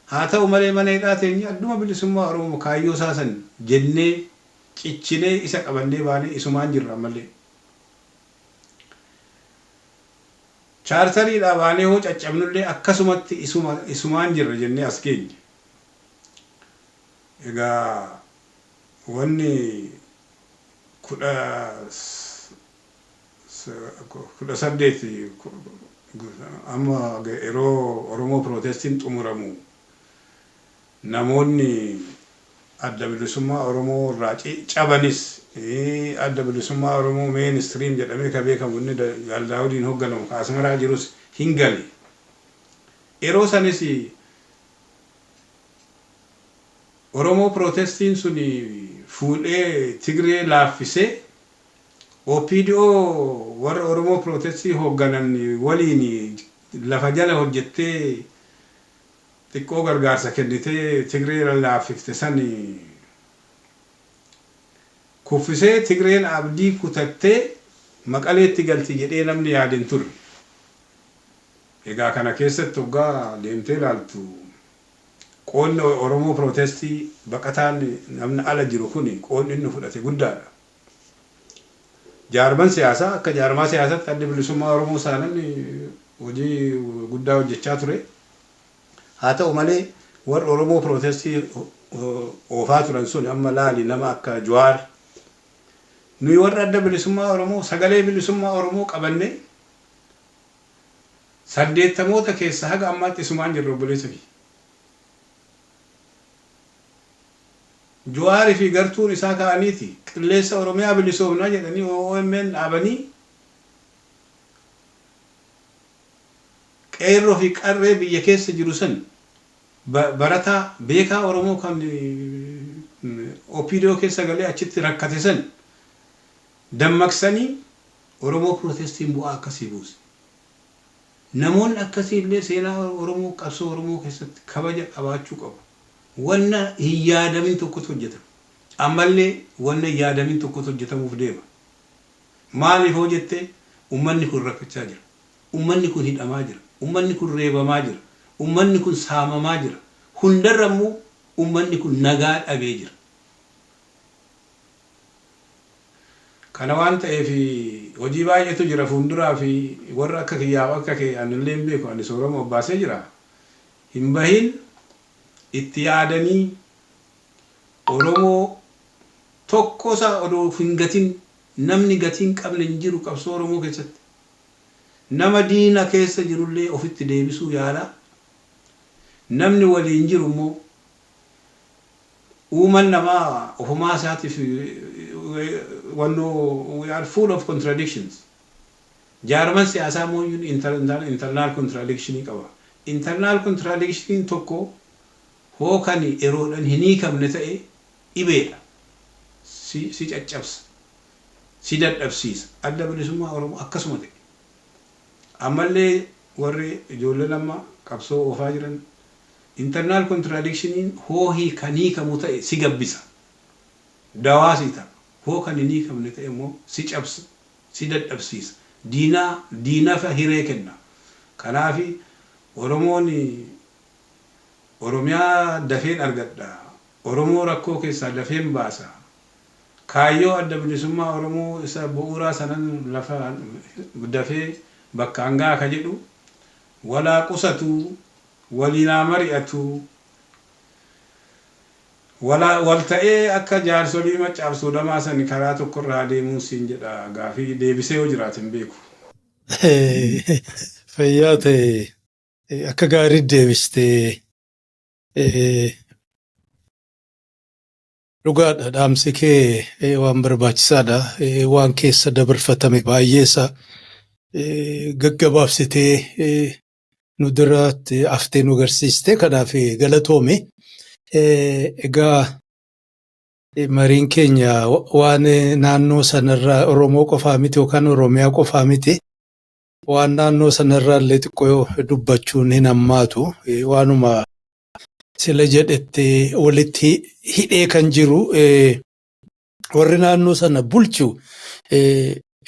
Speaker 2: Haa ta'u malee, mana hidhaa teenye Adduma Bilisummaa Oromoo kaayyoo isaa san jennee cichinee isa qabannee baanee isumaan jirra ammallee. Chaartariidhaa baanee hoo caccabnullee akkasumatti isumaan jirra jennee as geenye. Egaa wanni 18 amma yeroo Oromoo Protestiin xumuramu, namoonni Adda Bilisummaa Oromoo irraa cabanis, Adda Bilisummaa Oromoo mainstream jedhamee ka beekamu, inni Jaal Daawudiin hoogganamu ka Asmaraa jirus hin gale. Yeroo sanis Oromoo Protestiin sun fuudhee Tigree laaffisee OPDO warra Oromoo Protestii hoogganan waliin lafa jala hojjettee xiqqoo gargaarsa kennitee Tigree laaffifte san kuffisee, Tigreen abdii kutattee Maqaleetti galti jedhee namni yaade hin turre. Egaa kana keessatti hoggaa deemtee ilaaltu, qoonni Oromoo Protestii, baqataan namni ala jiru kun qoonni inni fudhate guddaadha. Jaarman siyaasaa, akka jaarmaa siyaasaatti Addi Bilisummaa Oromoo saanan hojii guddaa hojjechaa ture. Haa ta'u malee, warri Oromoo Protestii oofaa turan sun amma laali, nama akka Jawaar, nuyi warra Adda Bilisummaa Oromoo sagalee bilisummaa Oromoo qabannee 80moota keessa haga ammaatti isumaan jirra, obboleessa kiyya. Jawaarii fi gartuun isaa ka'aniiti qilleensa Oromiyaa bilisoomnaa jedhanii OMN dhaabanii qeerroo fi qarree biyya keessa jiru san, barataa beekaa Oromoo kan OPDO keessa galee achitti rakkate san dammaqsanii Oromoo Protestiin bu'aa akkasii buuse. Namoonni akkasii illee seenaa Oromoo, qabsoo Oromoo keessatti kabaja qabaachuu qabu. Wanna hin yaadamin tokkotu hojjetama. Ammallee wanna hin yaadamin tokkotu hojjetamuuf deema. Maaliif hoo jettee, ummanni kun rakkachaa jira. Ummanni kun hidhamaa jira. Ummanni kun reebamaa jira. Ummanni kun saamamaa jira. Hundarra immoo ummanni kun nagaa dhabee jira. Kana waan ta'eef hojii baay'eetu jira fuulduraa fi warra akka kiyyaaf akka kee anillee hin beeku, ani soorama obbaasee jira. Hin bahin, itti yaadanii Oromoo tokko isaa odoo hin gatin, namni gatii hin qabne hin jiru qabsoo Oromoo keessatti. Nama diina keessa jirullee ofitti deebisuu yaala. Namni waliin jiru immoo uuman namaa ofumaa isaatiif wannoo, we are full of contradictions. Jaarman siyaasaa immoo internal contradiction qaba. Internal contradiction tokko hoo kan yeroodhaan hin hiikamne ta'e dhibeedha. Si caccabsa. Si dadhabsiisa. Adda Bilisummaa Oromoo akkasuma ta'e. Ammallee warri ijoolleen amma qabsoo oofaa jiran internal contradictioniin hoo kan hiikamu ta'e si gabbisa. Dawaa si ta'a. Hoo kan hin hiikamne ta'e immoo si cabsa. Si dadhabsiisa. Diinaa diinafa hiree kenna. Kanaafi Oromoon Oromiyaa dafeen argadha. Oromoo rakkoo keessaa dafeen baasa. Kaayyoo Adda Bilisummaa Oromoo isa bu'uuraa sanan lafa dafee bakka hangaa ka jedhu walaa qusatu, waliinaa mari'atu, wal ta'ee akka jaarsolii Maccaaf Tuulamaa sani karaa tokkorraa deemuun siin jedha. Gaafii deebisee yoo jiraate hin beeku.
Speaker 1: Fayyaa ta'e, akka gaarii deebistee. Dhugaadha, dhaamsi kee waan barbaachisaadha. Waan keessa dabarfatame baay'eesa gaggabaabsitee nu duratti haftee nu agarsiiste, kanaaf galatoomi. Egaa mariin keenya waan naannoo sanarraa Oromoo qofaa miti yookaan Oromiyaa qofaa miti. Waan naannoo sanarraa illee xiqqoo dubbachuun hin hammaatu. Waanuma sila jedhetti walitti hidhee kan jiru warri naannoo sana bulchu,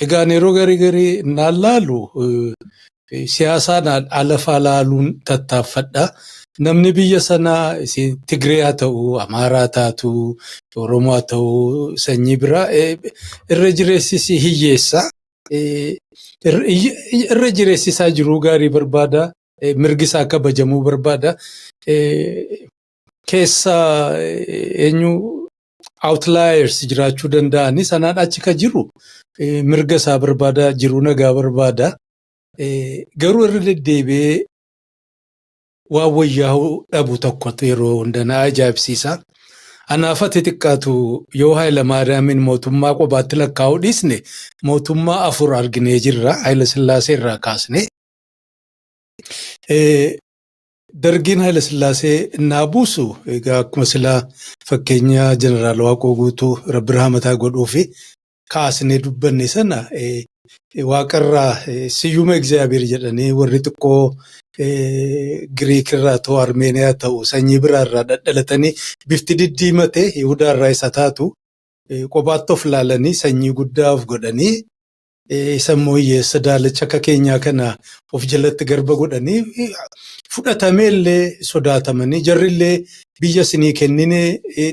Speaker 1: egaan yeroo garii garii naan laalu siyaasaan alafaa laaluun tattaaffadha. Namni biyya sanaa Tigree haa ta'u, Amaaraa haa taatu, Oromoo haa ta'u, sanyii biraa, irra jireessis hiyyeessa. Irra jireessisaa jiruu gaarii barbaada. Mirgi isaa kabajamuu barbaada. Keessa eenyu outliers jiraachuu danda'ani, sanaan achi ka jiru mirga isaa barbaada, jiruu nagaa barbaada. Garuu irra deddeebi'ee waan wayyaa'uu dhabu tokkotu yeroo hunda na ajaa'ibsiisa. Anaaf ati xiqqaatu yoo Haayilamaariyaamiin mootummaa kophaatti lakkaa'uu dhiisne, mootummaa afur arginee jirra, Haayila Sillaasee irraa kaasne. Dargiin Haayila Sillaasee naa buusu, egaa akkuma silaa fakkeenya Jeneraal Waaqoo Guutuu Rabbi rahmataa godhuu fi kaasnee dubbanne sana, waaqarraa siyyuma Egzaabeer jedhanii warri xiqqoo Giriik irraa ta'u, Armeeniyaa ta'u, sanyii biraa irraa dhadhalatanii bifti diddiimate Yihudaa irraa isa taatu kophaatti of laalanii sanyii guddaa of godhanii, isa immoo hiyyeessa daalacha akka keenyaa kana of jalatti garba godhanii fudhatamee illee sodaatamanii, jarri illee biyya isinii kennine,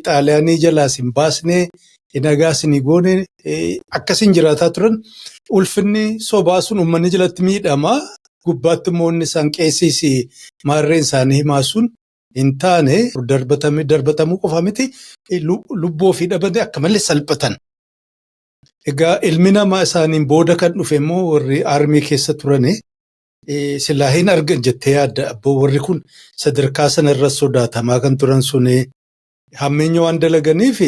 Speaker 1: Xaaliyaanii jalaa isin baasne, nagaa isinii goone, akkasiin jiraataa turan. Ulfinni sobaa sun uummanni jalatti miidhamaa, gubbaatti immoo inni isaan qeessiis maarreen isaanii himaa sun hin taane, darbatamuu qofa miti, lubbuu ofii dhabanii akka malee salphatan. Egaa ilmi namaa isaaniin booda kan dhufe immoo warri army keessa turani silaa hin argan jettee yaadda? Abboo, warri kun sadarkaa sanarra sodaatamaa kan turan suni hammeenya waan dalaganiif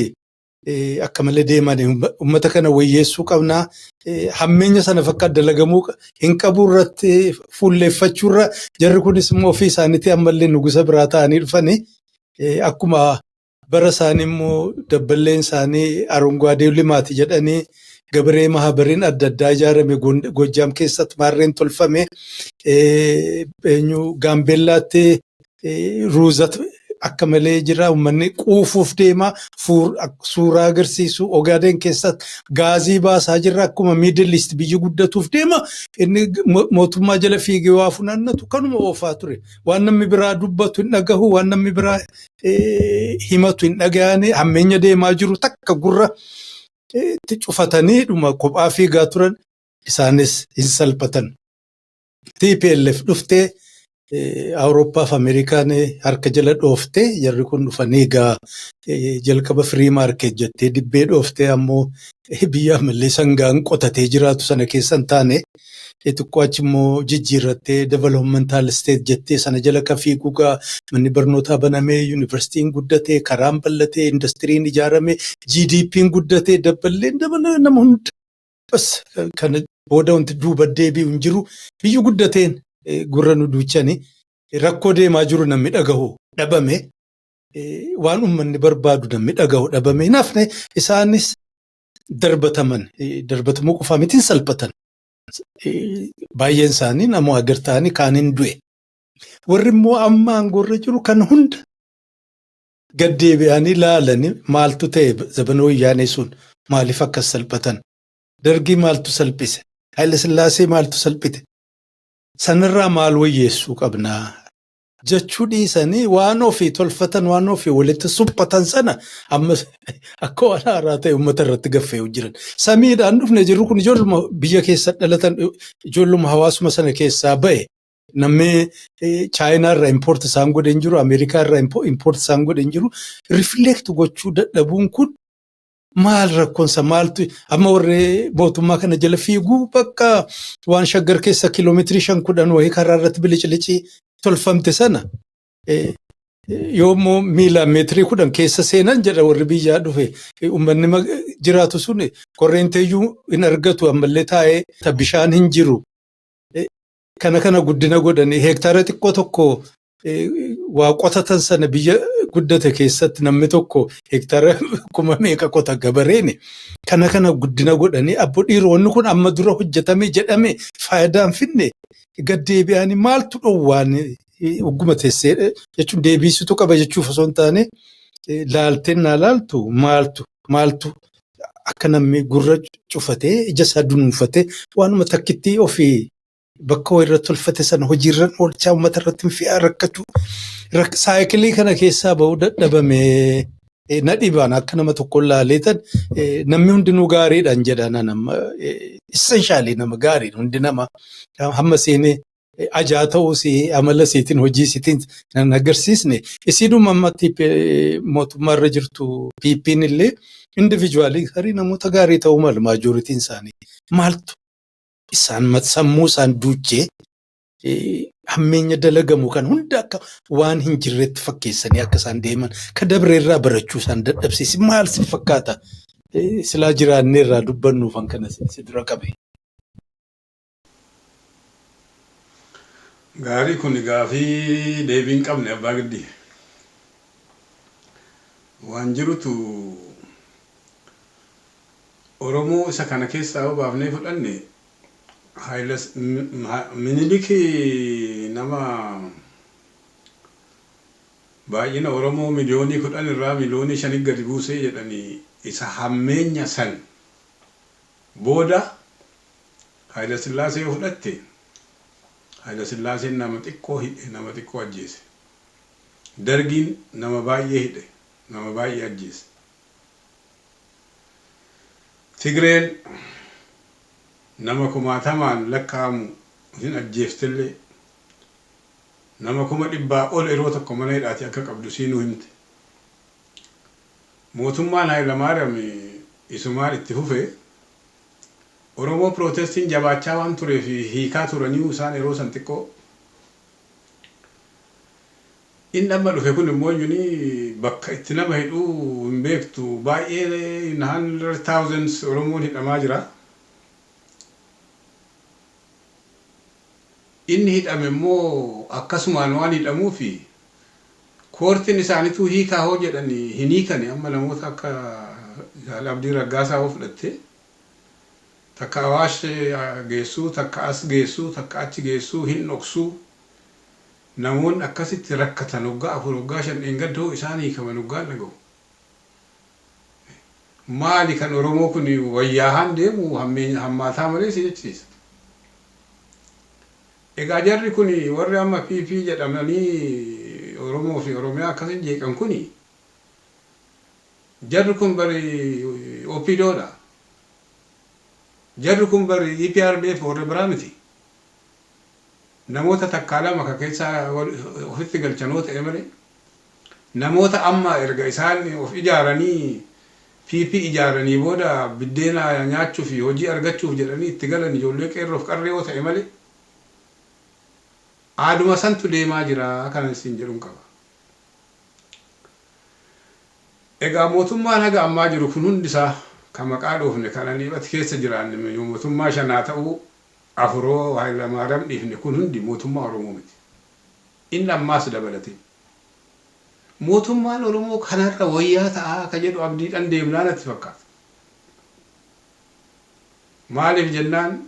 Speaker 1: akka malee deeman, uummata kana wayyeessuu qabnaa, hammeenya sana fakkaat dalagamuu hin qabu irratti fuulleeffachuurra, jarri kunis immoo ofii isaaniitii ammallee nugusa biraa ta'anii dhufanii, akkuma bara isaanii immoo dabballeen isaanii arungaadee limaati jedhanii gabaree mahabariin adda addaa ijaarame, Gojjaam keessatti maarreen tolfame, eenyu Gaambeellaatti ruuzat akka malee jira, uummanni quufuuf deema, suuraa agarsiisu, Ogaadeen keessatti gaazii baasaa jirra, akkuma Middle East biyyi guddatuuf deema, inni mootummaa jala fiigee waa funaannatu kanuma oofaa ture. Waan namni biraa dubbatu hin dhagahu, waan namni biraa himatu hin dhagahani, hammeenya deemaa jiru takka gurra Itti cufatanii dhuma kophaa fiigaa turan, isaanis hin salphatan. TPLF dhuftee, Awurooppaa fi Ameerikaan harka jala dhooftee, jarri kun dhufanii egaa jalqaba free market jettee dibbee dhooftee, ammoo biyya ammallee sangaan qotatee jiraatu sana keessa hin taane, xiqqoo achi immoo jijjiirrattee developmental state jettee sana jala ka fiiguu gaa manni barnootaa banamee, yuunivarsiitiin guddatee, karaan bal'atee, indastiriin ijaarame, GDP'n guddatee, dabballeen dabalee, nama hunda bas kana booda wanti duuba deebi'u hin jiru, biyyi guddateen gurra nu duuchanii rakkoo deemaa jiru namni dhagahu dhabame, waan uummanni barbaadu namni dhagahu dhabame, hin hafne, isaanis darbataman. Darbatamuu qofaa miti, hin salphatan. Baay'een isaanii namoo agar ta'anii kaan hin du'e. Warri immoo amma aangoorra jiru kan hunda gad deebi'anii laalanii, maaltu ta'e zabana Wayyaanee sun, maaliif akkas salphatan? Dargii maaltu salphise? Haayila Sillaasee maaltu salphite? Sanirraa maal wayyeessuu qabnaa? Jechuu dhiisanii waan ofii tolfatan, waan ofii walitti suphatan sana amma akka waan haaraa ta'e uummata irratti gaffee jiran. Samiidhaan dhufne jirru kun ijoolluma biyya keessa dhalatan, ijoolluma hawaasuma sana keessaa ba'e. Namni Chaayinaa irraa import isaan godhe hin jiru, Ameerikaa irraa import isaan godhe hin jiru. Reflect gochuu dadhabuun kun maal rakkoonsa? Maaltu amma warri mootummaa kana jala fiiguu bakka waan Shaggar keessa kiiloomeetirii 5-10 wayii karaa irratti bilicilici tolfamte sana yoommoo miilaan meetirii 10 keessa seenan jedha warri biyyaa dhufe, uummanni jiraatu sun korreenteeyyuu hin argatu, ammallee taa'ee bishaan hin jiru. Kana kana guddina godhanii heektaara xiqqoo tokko waa qotatan sana, biyya guddate keessatti namni tokko heektaara kuma meeqa qota gabareeni. Kana kana guddina godhanii, abbo dhiironni kun amma dura hojjetame jedhame faayidaan finne, gad deebi'anii maaltu dhowwaan ogguma teessee jechuun deebisitu qaba jechuuf osoo hin taane, laalteen naa laaltu maaltu maaltu akka namni gurra cufatee ija isaa dunuunfatee waanuma takkitti ofii bakka wayirra tolfate sana hojiirra oolchaa uummata irratti hin fe'aa rakkachuu cycle kana keessaa bahuu dadhabame na dhibaan. Akka nama tokkoon laaleetan namni hundinuu gaariidhaan jedha. Nama essentially nama gaariidha hundi, nama hamma seenee ajaa ta'uus amala isiitiin hojii isiitiin nan agarsiisne. Isiinuma ammatti mootummaarra jirtu PP'n illee individually tarii namoota gaarii ta'uu malu, majorityn isaanii. Maaltu isaan sammuu isaan duuchee hammeenya dalagamu kan hunda akka waan hin jirretti fakkeessanii akka isaan deeman, ka dabreerraa barachuu isaan dadhabsiisi maal si fakkaata? Silaa jiraanneerraa dubbannuufan kana si dura qabe.
Speaker 2: Gaarii, kun gaafii deebii hin qabne, abbaa giddii. Waan jirutu Oromoo isa kana keessaa yoo baafnee fudhanne, Minilik nama baay'ina Oromoo 10 miliyoonii irraa 5 miliyoonii gadi buusee jedhanii, isa hammeenya san booda Haayila Sillaasee yoo fudhatte, Haayila Sillaaseen nama xiqqoo hidhe, nama xiqqoo ajjeese. Dargiin nama baay'ee hidhe, nama baay'ee ajjeese. Tigreen nama kumaatamaan lakkaa'amu hin ajjeeftellee, nama 100,000 ol yeroo tokko mana hidhaati akka qabdu siinuu himte. Mootummaan Hayilamaariyaam isumaan itti fufe. Oromoo protestiin jabaachaa waan tureef hiikaa turaniiru isaan yeroo san xiqqoo. Inni amma dhufe kun immoo iyyuu bakka itti nama hidhuu hin beektu, baay'ee in hundred thousands Oromoon hidhamaa jira. Inni hidhame immoo akkasumaan waan hidhamuufi courtiin isaaniituu hiikaa hoo jedhanii hin hiikani. Amma namoota akka Abdii Raggaasaa hoo fudhatte, takka Awaash geessuu, takka as geessuu, takka achi geessuu, hin dhoksuu. Namoonni akkasitti rakkatan waggaa 4, waggaa 5 dheengadda hoo isaan hiikaman waggaan dhaga'u. Maali kan Oromoo kun wayyaahaan deemu hammaataa malee si jechisiisa. Egaa jarri kun warri amma PP jedhamanii Oromoo fi Oromiyaa akkasin jeeqan kuni, jarri kun bari OPDOdha. Jarri kun bari EPRDF warra biraa miti. Namoota takkaa lama ka keessaa ofitti galchanoo ta'e malee namoota amma erga isaan of ijaaranii PP ijaaranii booda biddeena nyaachuu fi hojii argachuuf jedhanii itti galan ijoollee qeerroof qarree yoo ta'e malee aaduma santu deemaa jira kana isin jedhuun qaba. Egaa mootummaan haga ammaa jiru kun hundisaa kan maqaa dhoofne kan ani ati keessa jiraanne mootummaa shanaa ta'uu afuroo Hayilamaariyaam dhiifne kun hundi mootummaa Oromoo miti. Inni ammaas dabalatee. Mootummaan Oromoo kanarra wayyaa ta'aa akka jedhu abdiidhaan deemnaa natti fakkaata. Maaliif jennaan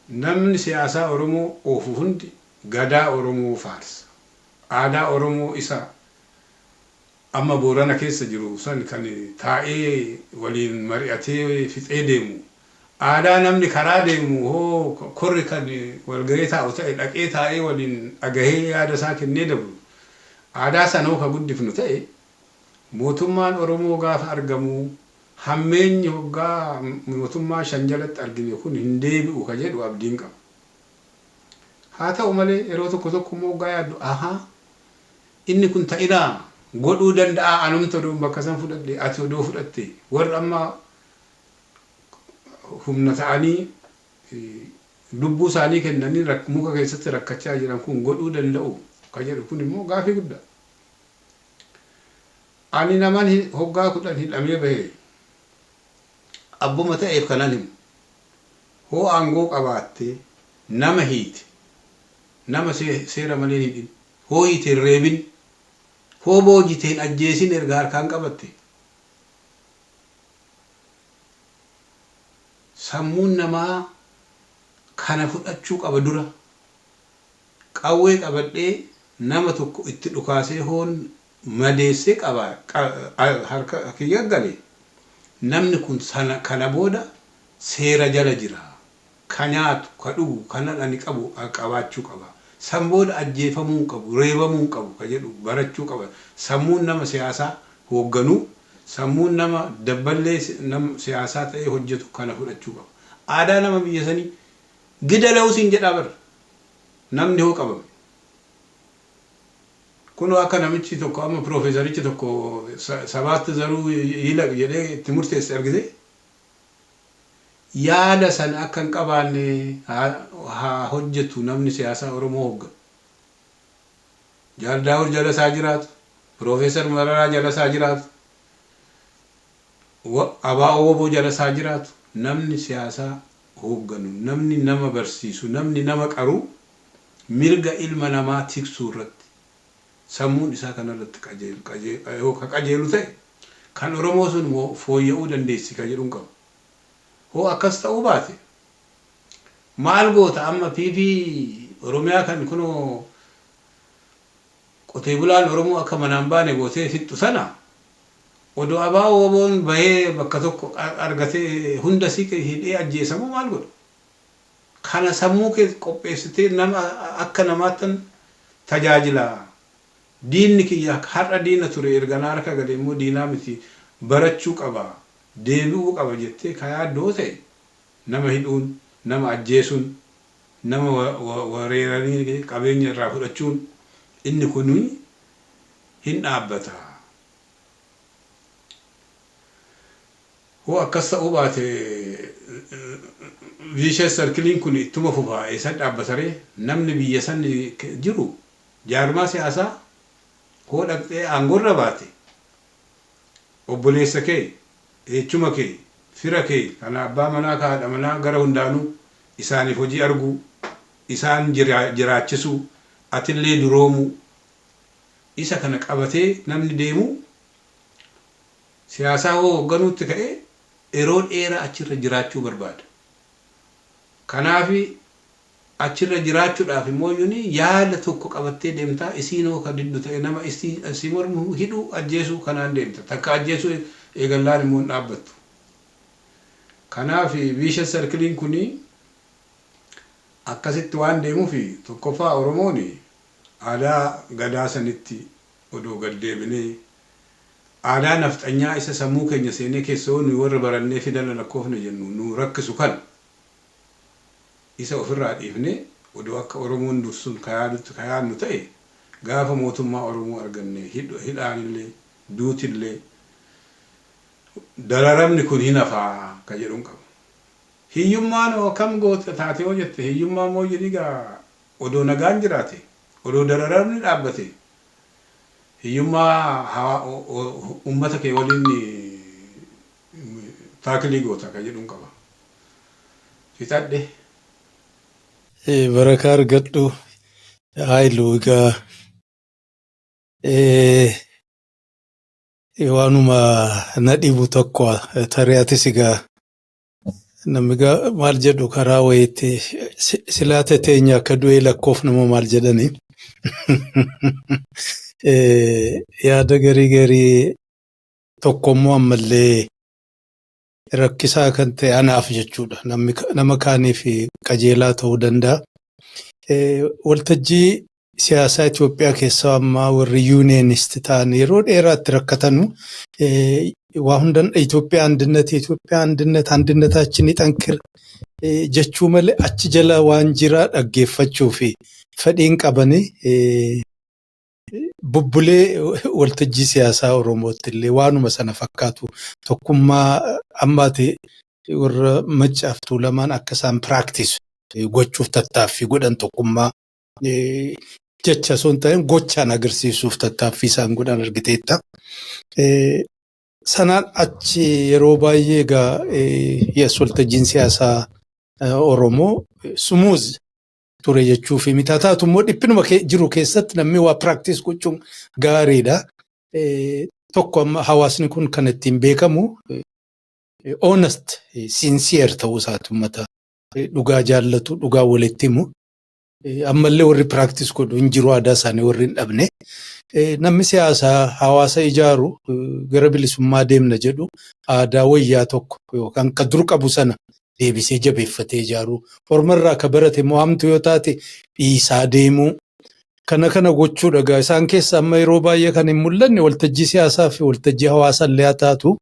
Speaker 2: namni siyaasaa Oromoo oofu hundi gadaa Oromoo faarsa. Aadaa Oromoo isa amma Boorana keessa jiru san kan taa'ee waliin mari'atee fixee deemu. Aadaa namni karaa deemu hoo korri kan walgahee taa'u ta'e dhaqee taa'ee waliin dhagahee yaada isaa kennee dabru. Aadaa sana hoo ka guddifnu ta'e mootummaan Oromoo gaafa argamu hammeenyi hoggaa mootummaa shan jalatti argine kun hin deebi'u ka jedhu abdiin qaba. Haa ta'u malee yeroo tokko tokko immoo hoggaa yaaddu ahaa inni kun ta'inaa godhuu danda'a anumti oduu bakka san fudhadhe ati oduu fudhatte warra amma humna ta'anii lubbuu isaanii kennanii muka keessatti rakkachaa jiran kun godhuu danda'u ka jedhu kun immoo gaafii guddaa. Ani naman hoggaa 10 hidhamee bahe abbuma ta'eef kanan himu. Hoo aangoo qabaattee nama hiite nama seera malee hin hidhin hoo hiite hin reebin hoo boojite hin ajjeesin erga harkaan qabatte sammuun namaa kana fudhachuu qaba dura. Qawwee qabadhee nama tokko itti dhukaasee hoon madeessee qaba harka kiyya gale namni kun sana kana booda seera jala jira. Ka nyaatu, ka dhugu, kanan ani qabu qabaachuu qaba. San booda ajjeefamuu hin qabu, reebamuu hin qabu ka jedhu barachuu qaba. Sammuun nama siyaasaa hoogganuu, sammuun nama dabballee nama siyaasaa ta'ee hojjetu kana fudhachuu qaba. Aadaa nama biyya sanii gidala'uu siin jedhaa bara. Namni hoo qabame. Kunoo akka namichi tokko amma piroofeesarichi tokko sabaatti zaruu yilaq jedhee itti murteesse argite. Yaada sana akka hin qabaanne haa hojjetu namni siyaasaa Oromoo hoogganu. Jaal Daawud jala isaa jiraatu, Piroofeesar Mararaa jala isaa jiraatu, ABO WBO jala isaa jiraatu, namni siyaasaa hoogganu, namni nama barsiisu, namni nama qaru mirga ilma namaa tiksuu irratti sammuun isaa kanarratti ka qajeelu ta'e kan Oromoo sun fooyya'uu dandeessi ka jedhuun qaba. Hoo akkas ta'uu baate maal goota amma PP Oromiyaa kan kunoo qotee bulaan Oromoo akka manaan baane gootee fixxu sana odoo ABO WBOn bahee bakka tokko argatee hunda siqe hidhee ajjeesamoo maal godha? Kana sammuu kee qopheessitee nama akka namaattan tajaajila. Diinni kiyya har'a diina ture erga na harka gale immoo diinaa miti barachuu qaba deebi'uu qaba jettee ka yaaddoo ta'e nama hidhuun, nama ajjeesuun, nama wareeranii qabeenya irraa fudhachuun inni kun hin dhaabbata. Hoo akkas ta'uu baate vicious circle'n kun ittuma fufa eessan dhaabbata ree? Namni biyya san jiru jaarmaa siyaasaa hoo dhaqxee aangorra baate obboleessa kee, eechuma kee, fira kee kan abbaa manaa ka haadha manaa gara hundaanuu isaaniif hojii arguu, isaan jiraachisuu, atillee duroomuu isa kana qabatee namni deemu siyaasaa hoo hoogganuutti ka'ee yeroo dheeraa achirra jiraachuu barbaada. Kanaafi achirra jiraachuudhaaf immoo yuni yaada tokko qabattee deemtaa isiin hoo ka diddu ta'e nama isii mormu hidhuu ajjeesuu kanaan deemta. Takka ajjeesuu eegallaan immoo hin dhaabbattu. Kanaaf vicious circle'n kuni akkasitti waan deemuuf tokkoffaa Oromoon aadaa gadaa sanitti odoo gad deebinee Aadaa nafxanyaa isa sammuu keenya seenee keessoo nuyi warra barannee fidala lakkoofne jennu nu rakkisu kana isa ofirraa dhiifnee odoo akka Oromoon dursun ka yaadutti ka yaadnu ta'e, gaafa mootummaa Oromoo arganne hidhaanillee, duutillee, dararamni kun hin hafaa ka jedhun qaba. Hiyyummaan hoo akkam goota taate yoo jette, hiyyummaan moo jedhi gaa, odoo nagaan jiraate, odoo dararamni dhaabbate, hiyyummaa ummata kee waliin tackle goota ka jedhun qaba. Fixadhe.
Speaker 1: Barakaa argadhu. Haayiluu, egaa waanuma na dhibu tokko tarii atis egaa namni maal jedhu karaa wayiitti silaata teenya akka du'ee lakkoofnama maal jedhani. Yaada garii garii tokkommoo ammallee rakkisaa kan ta'e anaaf jechuudha. Nama kaaniif qajeelaa ta'uu danda'a. Waltajjii siyaasaa Itoophiyaa keessaa ammaa warri unionist ta'an yeroo dheeraatti rakkatanu waa hundan Itoophiyaa አንድነት, Itoophiyaa አንድነት, አንድነታችን ይጠንክር jechuu malee achi jala waan jira dhaggeeffachuu fi fedhiin qabanii bubbulee waltajjii siyaasaa Oromootti illee waanuma sana fakkaatu. Tokkummaa ammaati warra Maccaaf Tuulamaan akka isaan practice gochuuf tattaaffii godhan, tokkummaa jecha osoo hin ta'in gochaan agarsiisuuf tattaaffii isaan godhan argiteetta. Sanaan achi yeroo baay'ee egaa yes, waltajjiin siyaasaa Oromoo smooth ture jechuu fi mitaa taatu immoo dhiphinuma jiru keessatti namni waa practice gochuun gaariidha. Tokko amma hawaasni kun kan ittiin beekamu honest, sincere ta'uu isaati, uummata dhugaa jaallatu, dhugaa walitti himu. Ammallee warri practice godhu hin jiru, aadaa isaanii warri hin dhabne. Namni siyaasaa hawaasa ijaaru, gara bilisummaa deemna jedhu, aadaa wayyaa tokko yookaan ka dur qabu sana deebisee jabeeffatee ijaaruu. Ormarraa ka barate immoo hamtu yoo taate dhiisaa deemuu. Kana kana gochuudha egaa isaan keessa amma yeroo baay'ee kan hin mul'anne waltajjii siyaasaa fi waltajjii hawaasaa illee haa taatu.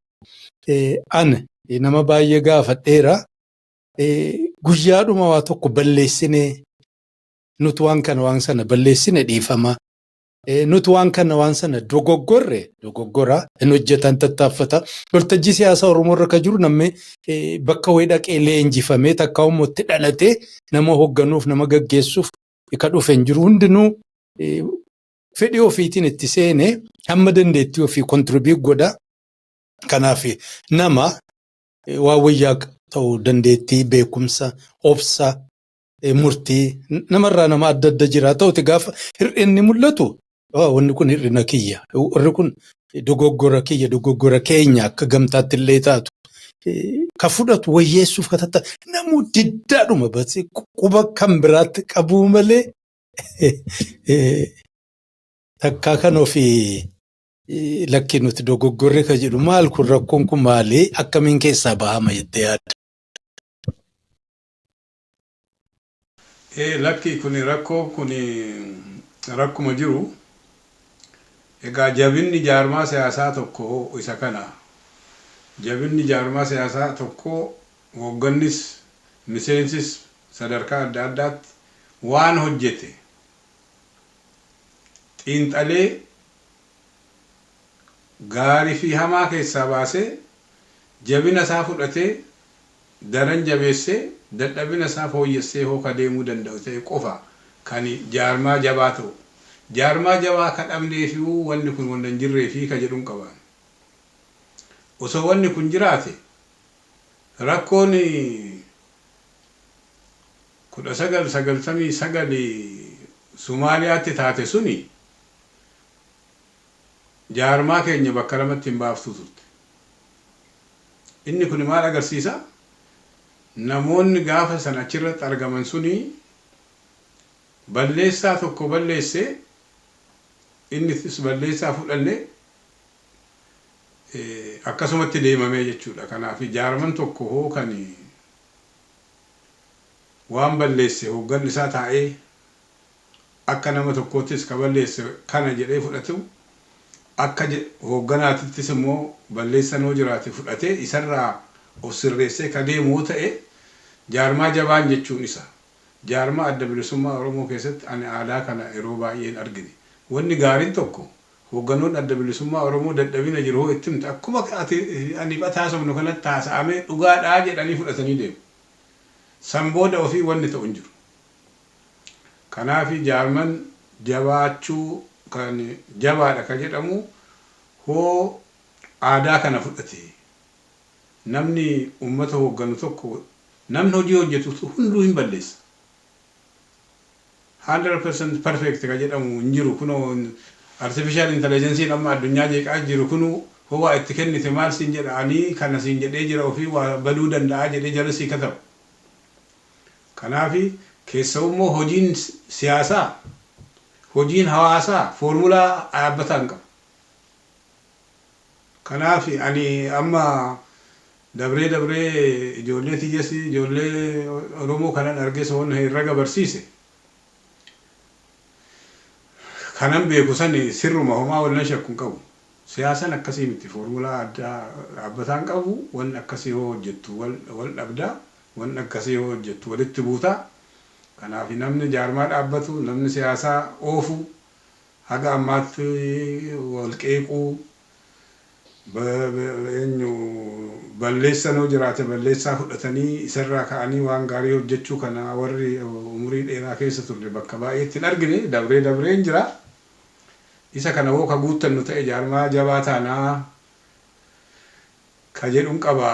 Speaker 1: Ani nama baay'ee gaafadheera. Guyyaadhuma waa tokko balleessinee, nuti waan kana waan sana balleessine, dhiifama. Nuti waan kana waan sana dogoggorre, dogoggora hin hojjetan tattaaffata. Waltajjii siyaasaa Oromoo irra kan jiru namni bakka wayii dhaqee leenjifamee takka immoo itti dhalatee nama hoogganuuf, nama gaggeessuuf ka dhufe hin jiru. Hundinuu fedhii ofiitiin itti seenee hamma dandeettii ofii contribute godha. Kanaaf nama waan wayyaa ta'uu dandeettii, beekumsa, obsa, murtii namarraa nama adda adda jira. Ta'uti gaafa hir'inni mul'atu, wanni kun hir'ina kiyya, warri kun dogoggora kiyya, dogoggora keenya akka gamtaatti illee taatu ka fudhatu wayyeessuuf ka tatta namuu diddaadhuma quba kan biraatti qabuu malee takkaa kan ofii lakki nuti dogoggorre ka jedhu maal kun, rakkoon kun maali, akkamiin keessaa bahama jettee yaadda?
Speaker 2: Lakki, kun rakkoo kun rakkuma jiru. Egaa jabinni jaarmaa siyaasaa tokko isa kana. Jabinni jaarmaa siyaasaa tokko hooggannis miseensis sadarkaa adda addaatti waan hojjete xiinxalee gaarii fi hamaa keessaa baasee, jabina isaa fudhatee daran jabeessee, dadhabina isaa fooyyessee hoo ka deemuu danda'u ta'e qofa kan jaarmaa jabaa ta'u. Jaarmaa jabaa ka dhabnee fi wanni kun wanta hin jirree fi ka jedhuun qabaan. Osoo wanni kun jiraate, rakkoon 1999 Somaaliyaatti taate suni jaarmaa keenya bakka lamatti hin baaftuu turte. Inni kun maal agarsiisa? Namoonni gaafa san achirratti argaman suni balleessaa tokko balleessee, innis balleessaa fudhanne, akkasumatti deemamee jechuudha. Kanaaf jaarman tokko hoo kan waan balleesse hoogganni isaa taa'ee akka nama tokkoottis ka balleesse kana jedhee fudhatu. Akka hoogganaatittis immoo balleessan hoo jiraate fudhatee isarraa of sirreessee ka deemu hoo ta'e jaarmaa jabaan jechuun isa. Jaarmaa Adda Bilisummaa Oromoo keessatti ani aadaa kana yeroo baay'ee hin argine. Wanni gaariin tokko, hoogganoonni Adda Bilisummaa Oromoo dadhabina jiru hoo itti himte, akkuma ati ani haasofnu kanatti haasa'amee dhugaadhaa jedhanii fudhatanii deemu. San booda ofii wanni ta'u hin jiru. Kanaaf jaarman jabaachuu kan jabaadha ka jedhamu hoo aadaa kana fudhate. Namni uummata hoogganu tokko, namni hojii hojjetu hunduu hin balleessa. 100% perfect ka jedhamu hin jiru. Kunoo artificial intelligence amma addunyaa jeeqaa jiru kunu hoo waa itti kennite, maal siin jedha, ani kana siin jedhee jira, ofii waa baluu danda'a jedhee jala sii kataba. Kanaafi keessawummoo hojiin siyaasaa, hojiin hawaasaa foormulaa dhaabbataa hin qabu. Kanaaf ani amma dabree dabree ijoollee tiyyas, ijoollee Oromoo kanan arges, waan herraga barsiise kanan beeku sani sirruma, homaa wallan shakku hin qabu. Siyaasaan akkasii miti, foormulaa addaa dhaabbataa hin qabu. Wanni akkasii hoo hojjettu wal dhabdaa, wanni akkasii hoo hojjettu walitti buutaa. Kanaaf namni jaarmaa dhaabbatu, namni siyaasaa oofu haga ammaatti wal qeequu, eenyu balleessan hoo jiraate balleessaa fudhatanii isarraa ka'anii waan gaarii hojjechuu kana warri umurii dheeraa keessa turre bakka baay'eetti hin argine, dabree dabree hin jira. Isa kana hoo ka guuttannu ta'e jaarmaa jabaa taanaa ka jedhuun qaba.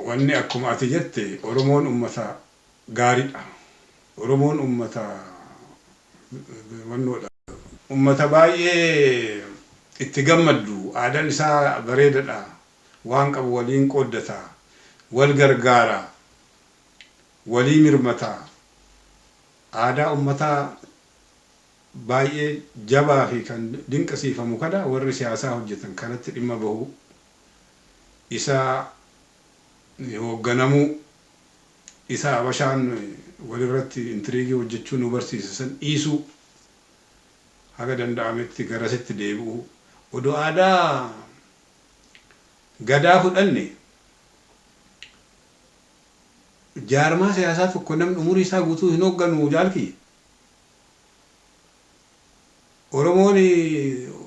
Speaker 2: Wanni akkuma ati jette, Oromoon ummata gaariidha. Oromoon ummata wannoodha. Ummata baay'ee itti gammaddu, aadaan isaa bareedadha. Waan qabu waliin qooddata. Wal gargaara. Walii mirmata. Aadaa ummataa baay'ee jabaa fi kan dinqisiifamu kana warri siyaasaa hojjetan kanatti dhimma bahu, isa hoogganamuu, isa Habashaan walirratti intrigue hojjechuu nu barsiise san dhiisuu, haga danda'ametti garasitti deebi'uu. Odoo aadaa Gadaa fudhanne, jaarmaa siyaasaa tokko namni umurii isaa guutuu hin hoogganu, jaalkiyya. Oromoon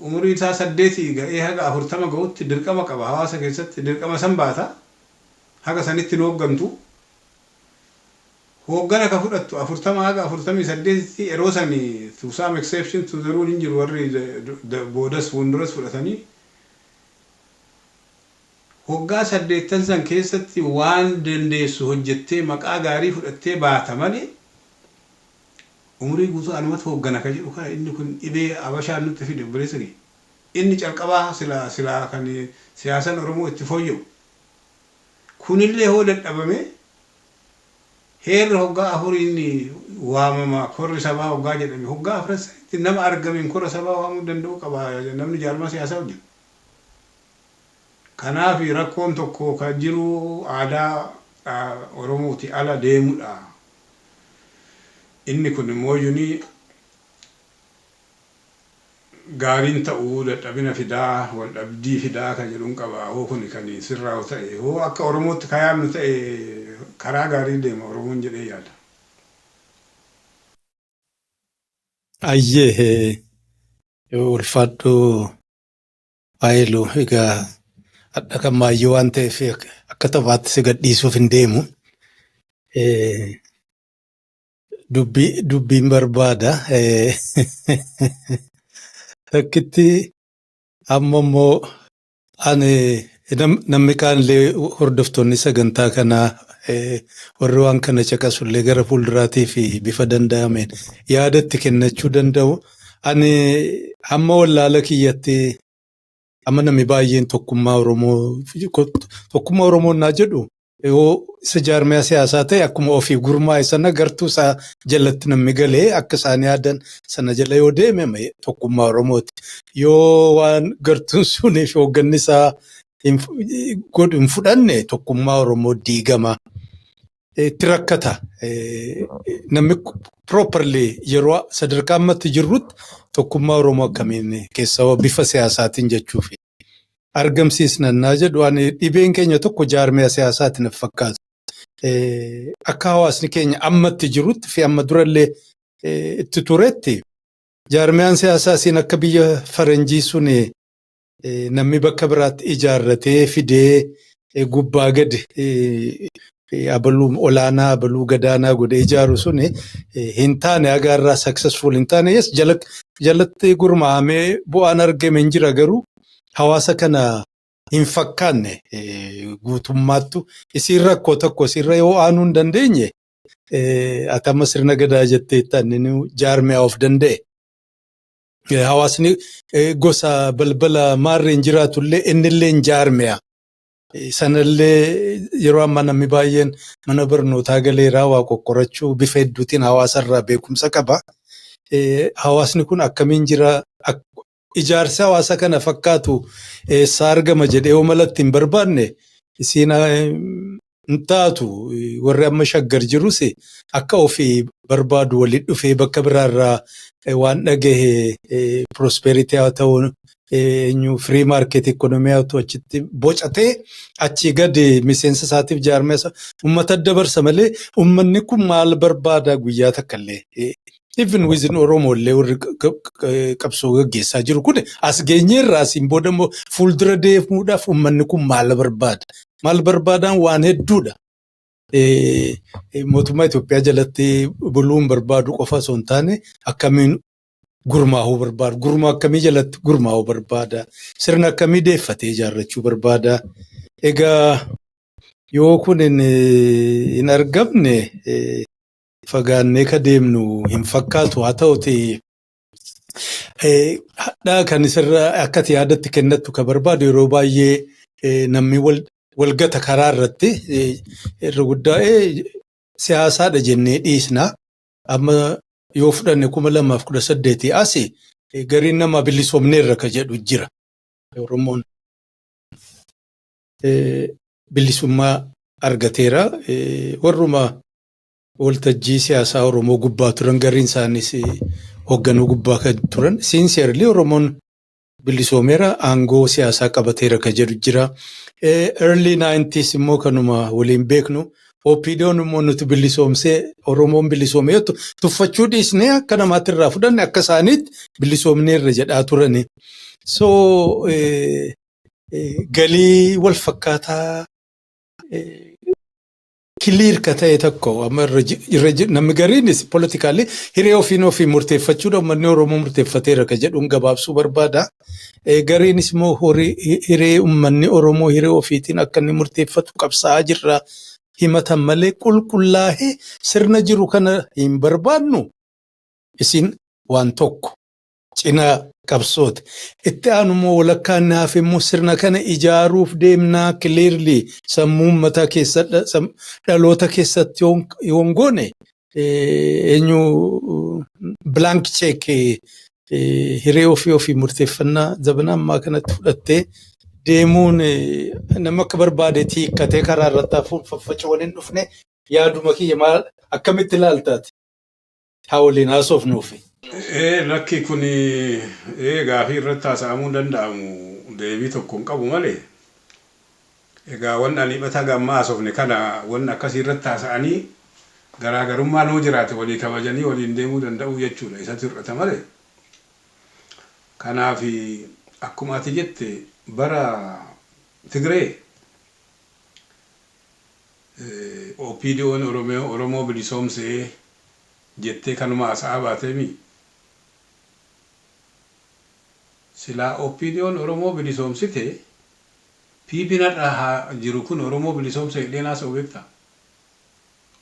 Speaker 2: umurii isaa 8 ga'ee haga 40 ga'utti dirqama qaba hawaasa keessatti, dirqama san baata. Haga sanitti hin hooggantu. Hooggana ka fudhattu 40 haga 48tti. Yeroo sani to some exception to the rule hin jiru, warri boodas fuulduras fudhatanii hoggaa 8n san keessatti waan dandeessu hojjettee maqaa gaarii fudhattee baata malee, umurii guutuu anumatu hooggana ka jedhu kana, inni kun dhibee Habashaan nutti fide, obboleessa kiyya. Inni calqabaa silaa kan siyaasan Oromoo itti fooyya'u. Kunillee hoo dadhabame, heerri hoggaa afuriin waamama, korri sabaa hoggaa jedhame, hoggaa afran sanitti nama argameen kora sabaa waamuu danda'uu qaba namni jaarmaa siyaasaa hojjetu. Kanaaf rakkoon tokko kan jiru aadaa Oromooti ala deemudha. Inni kun immoo yuni gaariin ta'uu dadhabina fidaa, wal dhabdii fidaa kan jedhuun qaba. Hoo kun kan sirraa'u ta'e, hoo akka Oromootti kayaannu ta'e, karaa gaarii deema Oromoon jedhee yaada.
Speaker 1: Ayyee, ulfaadhu Haayilu. Egaa hadha kan maayyoo waan ta'eef akka taphaatti si gadhiisuuf hin deemu. Dubbiin barbaada. Takkitti amma immoo ani namni kaanillee, hordoftoonni sagantaa kanaa, warri waan kana caqasullee gara fuulduraatii fi bifa danda'ameen yaadatti kennachuu danda'u. Ani hamma wallaala kiyyatti, amma namni baay'een tokkummaa Oromoo, tokkummaa Oromoo naa jedhu, yoo isa jaarmiyaa siyaasaa ta'e akkuma ofii gurmaa'e sana gartuu isaa jalatti namni galee akka isaan yaadan sana jala yoo deeme tokkummaa Oromooti. Yoo waan gartuun sunii fi hoogganni isaa godhu hin fudhanne, tokkummaa Oromoo diigama. Itti rakkata. Namni properly yeroo sadarkaa ammatti jirrutti tokkummaa Oromoo akkamiin keessaa bifa siyaasaatiin jechuufi argamsiisnannaa jedhu, ani dhibeen keenya tokko jaarmiyaa siyaasaati natti fakkaata. Akka hawaasni keenya ammatti jirutti fi amma durallee itti turetti, jaarmiyaan siyaasaa isiin akka biyya faranjii sun namni bakka biraatti ijaarratee fidee gubbaa gadi abaluu olaanaa abaluu gadaanaa godhee ijaaru sun hin taane, hagaarraa successful hin taane. Yes, jalatti gurmaa'amee bu'aan argame hin jira, garuu hawaasa kana hin fakkaanne guutummaattu. Isiin rakkoo tokko isiirra yoo aanuu hin dandeenye, ati amma sirna gadaa jettee inni jaarmiyaa of danda'e. Hawaasni gosa balbala maarreen jiraatullee innillee hin jaarmiyaa. Sanallee yeroo ammaa namni baay'een mana barnootaa galeeraa waa qoqqorachuu bifa hedduutiin hawaasarraa beekumsa qaba. Hawaasni kun akkamiin jira, ijaarsi hawaasa kana fakkaatu eessaa argama jedhee yoo malatti hin barbaanne, isiin hin taatu. Warri amma Shaggar jirus akka ofii barbaadu walitti dhufee bakka biraarraa waan dhagahe, prosperity haa ta'u, eenyu, free market economy haa ta'u, achitti bocatee achii gadi miseensa isaatiif jaarmee uummata dabarsa malee, uummanni kun maal barbaada guyyaa takka illee. Even within Oromoo illee warri qabsoo gaggeessaa jiru kun as geenyeerra, asiin booda immoo fuuldura deemuudhaaf uummanni kun maal barbaada? Maal barbaadaan waan hedduudha. Mootummaa Itoophiyaa jalatti buluun barbaadu qofa osoo hin taane, akkamiin gurmaa'uu barbaadu? Gurmaa akkamii jalatti gurmaa'uu barbaada? Sirna akkamii deeffatee ijaarrachuu barbaada? Egaa yoo kun hin argamne, fagaannee ka deemnu hin fakkaatu. Haa ta'uti, hadhaa kan isirra akka ati yaadatti kennattu ka barbaadu, yeroo baay'ee namni walgata karaa irratti irra guddaa siyaasaadha jennee dhiisna. Amma yoo fudhanne, 2018 asi gariin nama bilisoomneerra ka jedhu jira. Oromoon bilisummaa argateera. Warruma waltajjii siyaasaa Oromoo gubbaa turan, gariin isaanis hoogganuu gubbaa kan turan, sincerely Oromoon bilisoomeera, aangoo siyaasaa qabateera ka jedhu jira. Early 90s immoo kanuma waliin beeknu, OPDO'n immoo nuti bilisoomsee, Oromoon bilisoomee, tuffachuu dhiisnee akka namaatti irraa fudhanne, akka isaaniitti bilisoomneerra jedhaa turani. So galii wal fakkaataa clear ka ta'e tokko amma irra namni gariinis politically hiree ofiin ofii murteeffachuudha, uummanni Oromoo murteeffateera ka jedhuun gabaabsuu barbaada. Gariinis immoo hiree uummanni Oromoo hiree ofiitiin akka inni murteeffatu qabsaa'aa jirra himatan malee, qulqullaa'ee sirna jiru kana hin barbaannu, isin waan tokko cinaa qabsooti. Itti aanu immoo walakkaan inni hafe immoo sirna kana ijaaruuf deemnaa, clearly sammuu uummataa keessa dhaloota keessatti yoon goone, eenyu blank check hiree ofii ofii murteeffannaa zabana ammaa kanatti fudhattee deemuun, nama akka barbaade hiikkatee karaa irratti hafuun faffaca'uun hin dhufne. Yaaduma kiyya, maal, akkamitti ilaaltaati? Haa waliin haasofnuufi.
Speaker 2: Lakki, kun gaafii irratti haasa'amuu danda'amu, deebii tokko hin qabu malee. Egaa wanni ani dhibata gammaa haasofne kana, wanni akkasii irratti haasa'anii garaagarummaan hoo jiraate walii kabajanii waliin deemuu danda'u jechuudha. Isatu hir'ata malee. Kanaaf akkuma ati jette, bara Tigree OPDO'n Oromoo bilisoomsee jettee kanuma haasa'aa baateemi. Silaa OPDO'n Oromoo bilisoomsite, PP'n har'a jiru kun Oromoo bilisoomsa jedheen haasa'u beektaa?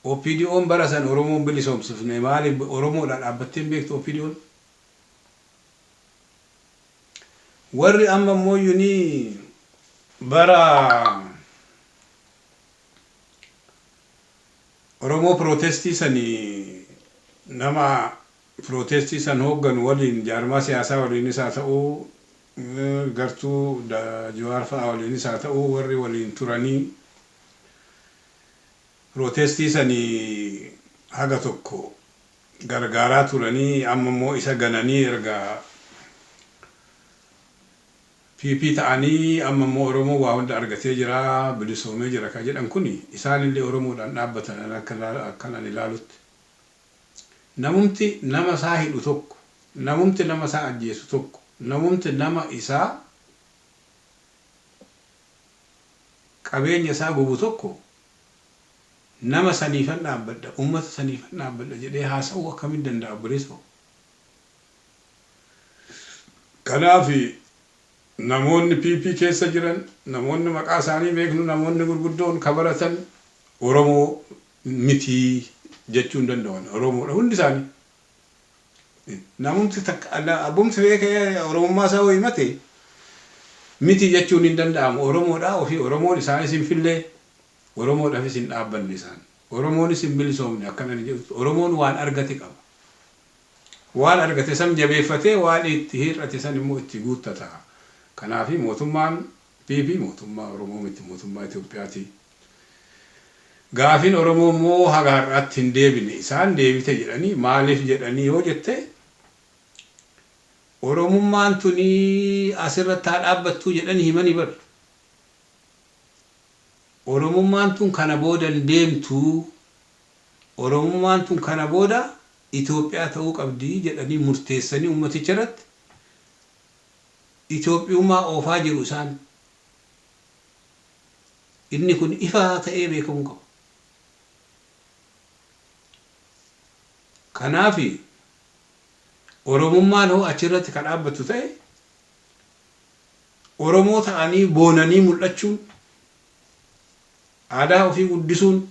Speaker 2: OPDO'n bara san Oromoon bilisoomsifne, maali, Oromoodha dhaabbattee hin beektu OPDO'n. Warri amma immoo yunii bara Oromoo protestii sanii nama protestii san hoogganu waliin, jaarmaa siyaasaa waliinis haa ta'uu, gartuu Jawaar fa'a waliinis haa ta'uu, warri waliin turanii Protestii sanii haga tokko gargaaraa turanii, amma immoo isa gananii erga PP ta'anii, amma immoo Oromoo waa hunda argatee jira, bilisoomee jira kan jedhan kuni, isaanillee Oromoodhaan dhaabbatan akkan ani ilaalutti. Namumti nama isaa hidhu tokko, namumti nama isaa ajjeesu tokko, namumti nama isaa qabeenya isaa gubu tokko, nama saniifan dhaabbadha, ummata saniifan dhaabbadha jedhee haasa'uu akkamiin danda'a, obboleessa? Kanaaf namoonni PP keessa jiran, namoonni maqaa isaanii beeknu, namoonni gurguddoon kabaratan Oromoo mitii jechuu hin danda'an. Oromoodha hundi isaanii. Namumti takka abbumti beekee Oromummaa isaa himate miti jechuun hin danda'amu. Oromoodha ofii Oromoon isaanis hin fillee, Oromoodhaafis hin dhaabbanne isaan. Oromoonis hin bilisoomne akkana inni jedhu. Oromoon waan argate qaba. Waan argate san jabeeffatee, waan itti hir'ate san immoo itti guuttata. Kanaaf mootummaan PP mootummaa Oromoo miti, mootummaa Itoophiyaati. Gaafiin Oromoo immoo haga har'aatti hin deebine. Isaan deebite jedhanii maaliif jedhanii yoo jette, Oromummaan tuni asirratti haa dhaabbattuu jedhanii himanii bar. Oromummaan tun kana booda hin deemtuu. Oromummaan tun kana booda Itoophiyaa ta'uu qabdi jedhanii murteessanii ummaticha irratti Itoophiyummaa oofaa jiru isaan. Inni kun ifa ta'ee beekamuu qaba. Kanaaf Oromummaan hoo achirratti kan dhaabbattu ta'e, Oromoo ta'anii boonanii mul'achuun, aadaa ofii guddisuun,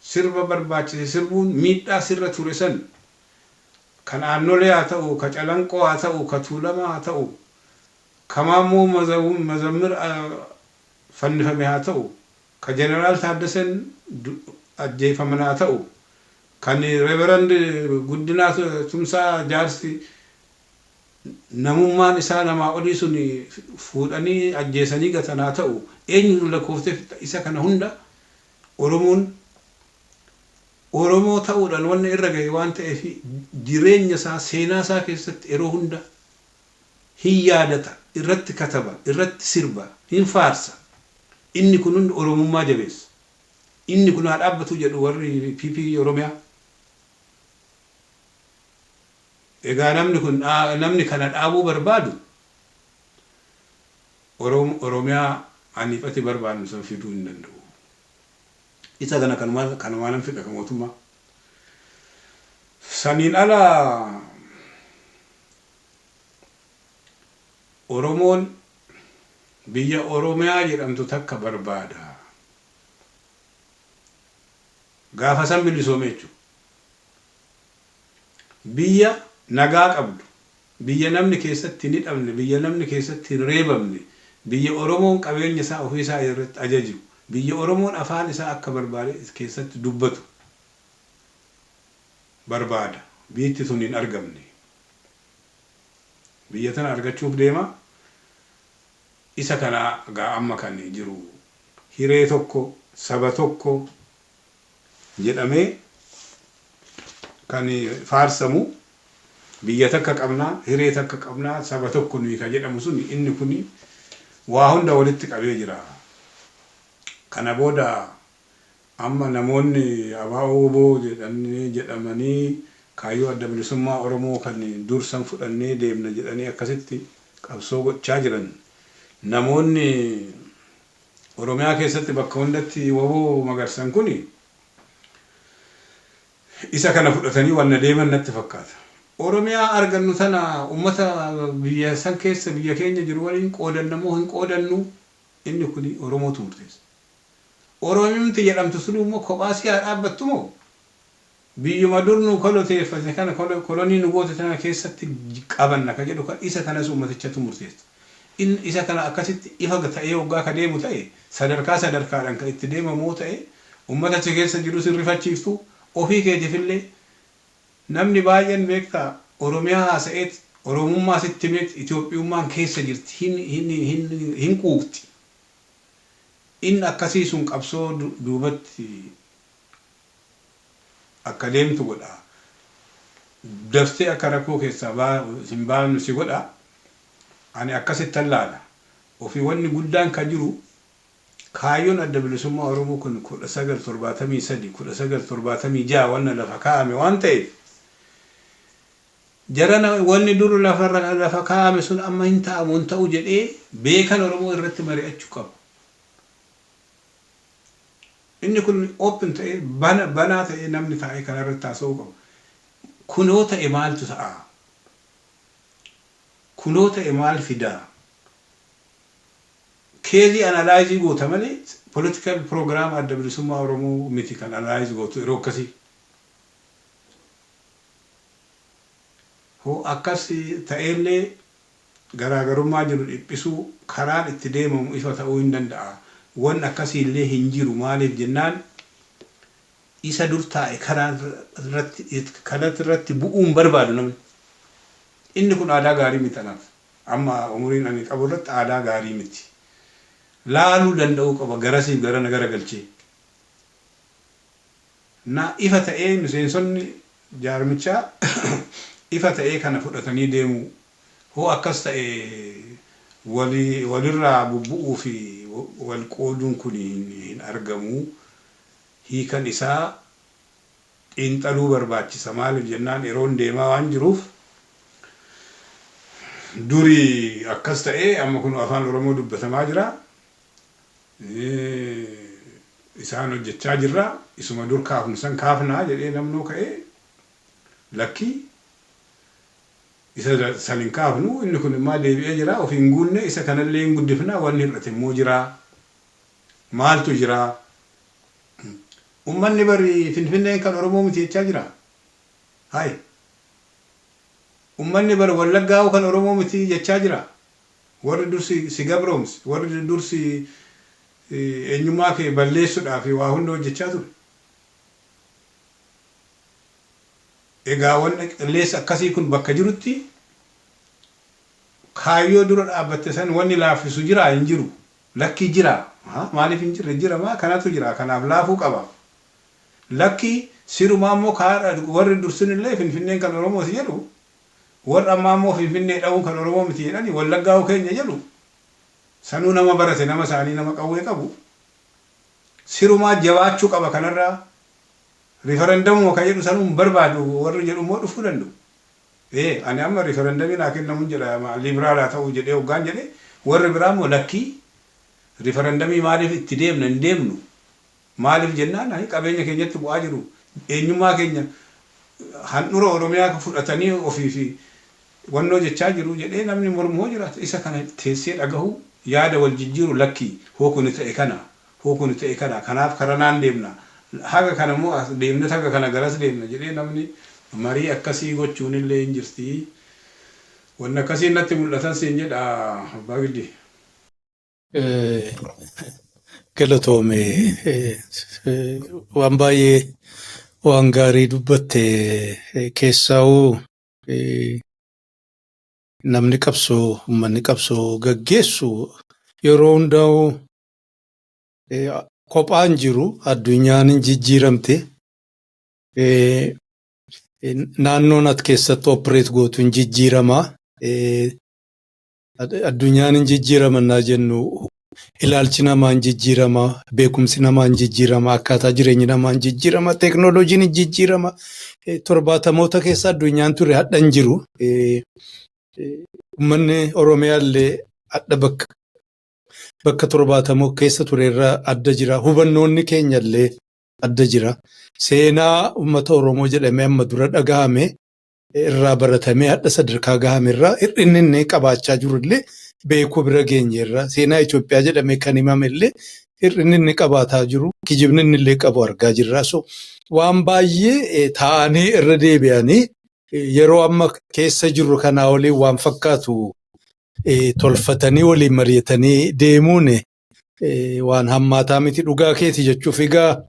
Speaker 2: sirba barbaachise sirbuun, miidhaa sirra ture san, kan Aannolee haa ta'u, ka Calanqoo haa ta'u, ka Tuulamaa haa ta'u, ka Maammoo Mazammir fannifame haa ta'u, ka Jeneraal Taaddasan ajjeefaman haa ta'u, kan Reverend Guddinaa Tumsaa, jaarsi namummaan isaa namaa olii sun, fuudhanii ajjeesanii gatan haa ta'u, eenyu lakkooftee isa kana hunda Oromoon Oromoo ta'uudhaan wanni irra gahe waan ta'eef, jireenya isaa, seenaa isaa keessatti yeroo hunda hin yaadata, irratti kataba, irratti sirba, hin faarsa. Inni kun hundi Oromummaa jabeessa. Inni kun haa dhaabbatu jedhu warri PP Oromiyaa. Egaa namni kun, namni kana dhaabuu barbaadu, Oromiyaa aniifati barbaadnu san fiduu hin danda'u. Isa kana kanumaa nan fixa kan mootummaa. Saniin ala Oromoon biyya Oromiyaa jedhamtu takka barbaada. Gaafa san bilisoome jechuudha. Biyya nagaa qabdu, biyya namni keessatti hin hidhamne, biyya namni keessatti hin reebamne, biyya Oromoon qabeenya isaa ofii isaa irratti ajaju, biyya Oromoon afaan isaa akka barbaade keessatti dubbatu barbaada. Biyyi tun hin argamne. Biyya tana argachuuf deema. Isa kana gaa amma kan jiru hiree tokko, saba tokko jedhamee kan faarsamu, biyya takka qabnaa, hiree takka qabnaa, saba tokko nuyi ka jedhamu sun, inni kun waa hunda walitti qabee jira. Kana booda amma namoonni ABO WBO jedhamanii kaayyoo Adda Bilisummaa Oromoo kan dursan fudhannee deemna jedhanii akkasitti qabsoo gochaa jiran, namoonni Oromiyaa keessatti bakka hundatti WBO magarsan kun isa kana fudhatanii wanna deeman natti fakkaata. Oromiyaa argannu tana ummata biyya san keessa, biyya keenya jiru waliin qoodanna moo hin qoodannu, inni kun Oromootu murteessa. Oromimti jedhamtu sun immoo kophaa si haa dhaabbattu moo biyyuma dur nu koloteeffate kana, kolonii nu goote tana keessatti qabanna ka jedhu kan, isa kanas ummatichatu murteessa. Inni isa kana akkasitti ifa ta'ee waggaa ka deemu ta'e, sadarkaa sadarkaadhaan kan itti deemamu ta'e, ummata achi keessa jiru sin rifachiiftu ofii keetiifillee. Namni baay'een beektaa Oromiyaa haasa'eet Oromummaa sitti himeet Itoophiyummaan keessa jirti, hin hin hin hin quuqxi. Inni akkasii sun qabsoo duubatti akka deemtu godha. Daftee akka rakkoo keessaa hin baanu si godha. Ani akkasittan laala. Ofii wanni guddaan ka jiru kaayyoon Adda Bilisummaa Oromoo kun 1973, 1976 wanna lafa kaa'ame waan ta'eef, jarana wanni dur lafa kaa'ame sun amma hin ta'amu hin ta'u jedhee beekan Oromoo irratti mari'achuu qaba. Inni kun open ta'ee, banaa ta'ee, namni taa'ee kana irratti haasa'uu qaba. Kunoo ta'e maaltu ta'a? Kunoo ta'e maal fidaa? Case analyze goota malee political program Adda Bilisummaa Oromoo miti kan analyze gootu yeroo akkasii. Hoo akkas ta'ellee garaagarummaa jiru dhiphisuu karaan itti deemamu ifa ta'uu hin danda'a. Wanni akkasiillee hin jiru. Maaliif jennaan, isa dur taa'e kanatti irratti bu'uun barbaadu namni. Inni kun aadaa gaarii miti anaaf. Amma umuriin ani qabu irratti aadaa gaarii miti. Laaluu danda'uu qaba garasiif garana garagalchee. Na ifa ta'ee miseensonni jaarmichaa ifa ta'ee kana fudhatanii deemuu. Hoo akkas ta'e walirraa bubbu'uu fi wal qooduun kun hin argamu. Hiikan isaa xiinxaluu barbaachisa. Maaliif jennaan, yeroon deemaa waan jiruuf, duri akkas ta'ee amma kun Afaan Oromoo dubbatamaa jira. Isaan hojjechaa jirra. Isuma dur kaafnu san kaafnaa jedhee namnoo ka'ee, lakkii, isa san hin kaafnu, inni kun immoo deebi'ee jira, of hin guunne, isa kanallee hin guddifna, wanni hir'ate immoo jira. Maaltu jira? Ummanni bari Finfinneen kan Oromoo miti jechaa jira. Hai. Ummanni bari Wallaggaa kan Oromoo miti jechaa jira. Warri dursi si gabroomse, warri dursi eenyummaa kee balleessuudhaaf waa hunda hojjechaa ture. Egaa wanni qilleessa akkasii kun bakka jirutti kaayyoo dura dhaabbatte san wanni laaffisu jira hin jiru? Lakkii, jira. Maaliif hin jirre? Jira maa kanatu jira, kanaaf laafuu qaba. Lakkii, sirumaa immoo warri dursinillee Finfinneen kan Oromooti jedhu, warri ammaa immoo Finfinnee dha'uun kan Oromoo miti jedhani, Wallaggaa keenya jedhu, sanuu nama barate, nama isaanii, nama qawwee qabu, sirumaa jabaachuu qaba kanarraa, rifarandamuma kan jedhu sanuu hin barbaadu warri jedhu immoo dhufuu danda'u. Ee, ani amma rifarandamii naa kennamuun jedha, liberal ta'uu jedhee hoggaan jedhe, warri biraa immoo lakkii, rifarandamii maaliif itti deemna, hin deemnu. Maaliif jennaan, qabeenya keenyatti bu'aa jiru, eenyummaa keenya handhura Oromiyaa fudhatanii ofii fi wannoo jechaa jiru jedhee namni mormu hoo jiraata, isa kana teessee dhagahuu, yaada wal jijjiiru, lakkii, hoo kuni ta'e kana, hoo kuni ta'e kana, kanaaf karanaan deemna, haga kana immoo as deemne, haga kana garas deemna jedhee namni marii akkasii gochuun illee hin jirti. Wanni akkasii natti mul'atan siin jedha, Abbaa Giddi.
Speaker 1: Galatoome, waan baay'ee waan gaarii dubbatte. Keessaa'uu namni qabsoo, uummanni qabsoo gaggeessu yeroo hundaa'u kophaan jiru, addunyaan hin jijjiiramte. Naannoon ati keessatti operate gootu hin jijjiiramaa. Addunyaan hin jijjiiramannaa jennu, ilaalchi namaa hin jijjiirama, beekumsi namaa hin jijjiirama, akkaataa jireenyi namaa hin jijjiirama, teeknooloojiin hin jijjiirama. Torbaatamoota keessa addunyaan ture hadha hin jiru. Uummanni Oromiyaa illee hadha bakka 70 keessa ture irraa adda jira. Hubannoonni keenya illee adda jira. Seenaa uummata Oromoo jedhamee amma dura dhagahame irraa baratamee hadha sadarkaa gahame irraa hir'inni inni qabaachaa jiru illee beekuu bira geenye irra, seenaa Itoophiyaa jedhamee kan himame illee hir'inni inni qabaataa jiru, kijibni inni illee qabu argaa jirra. So waan baay'ee taa'anii irra deebi'anii yeroo amma keessa jirru kanaa waliin waan fakkaatu tolfatanii waliin mari'atanii deemuun waan hammaataa miti, dhugaa keeti jechuuf. Egaa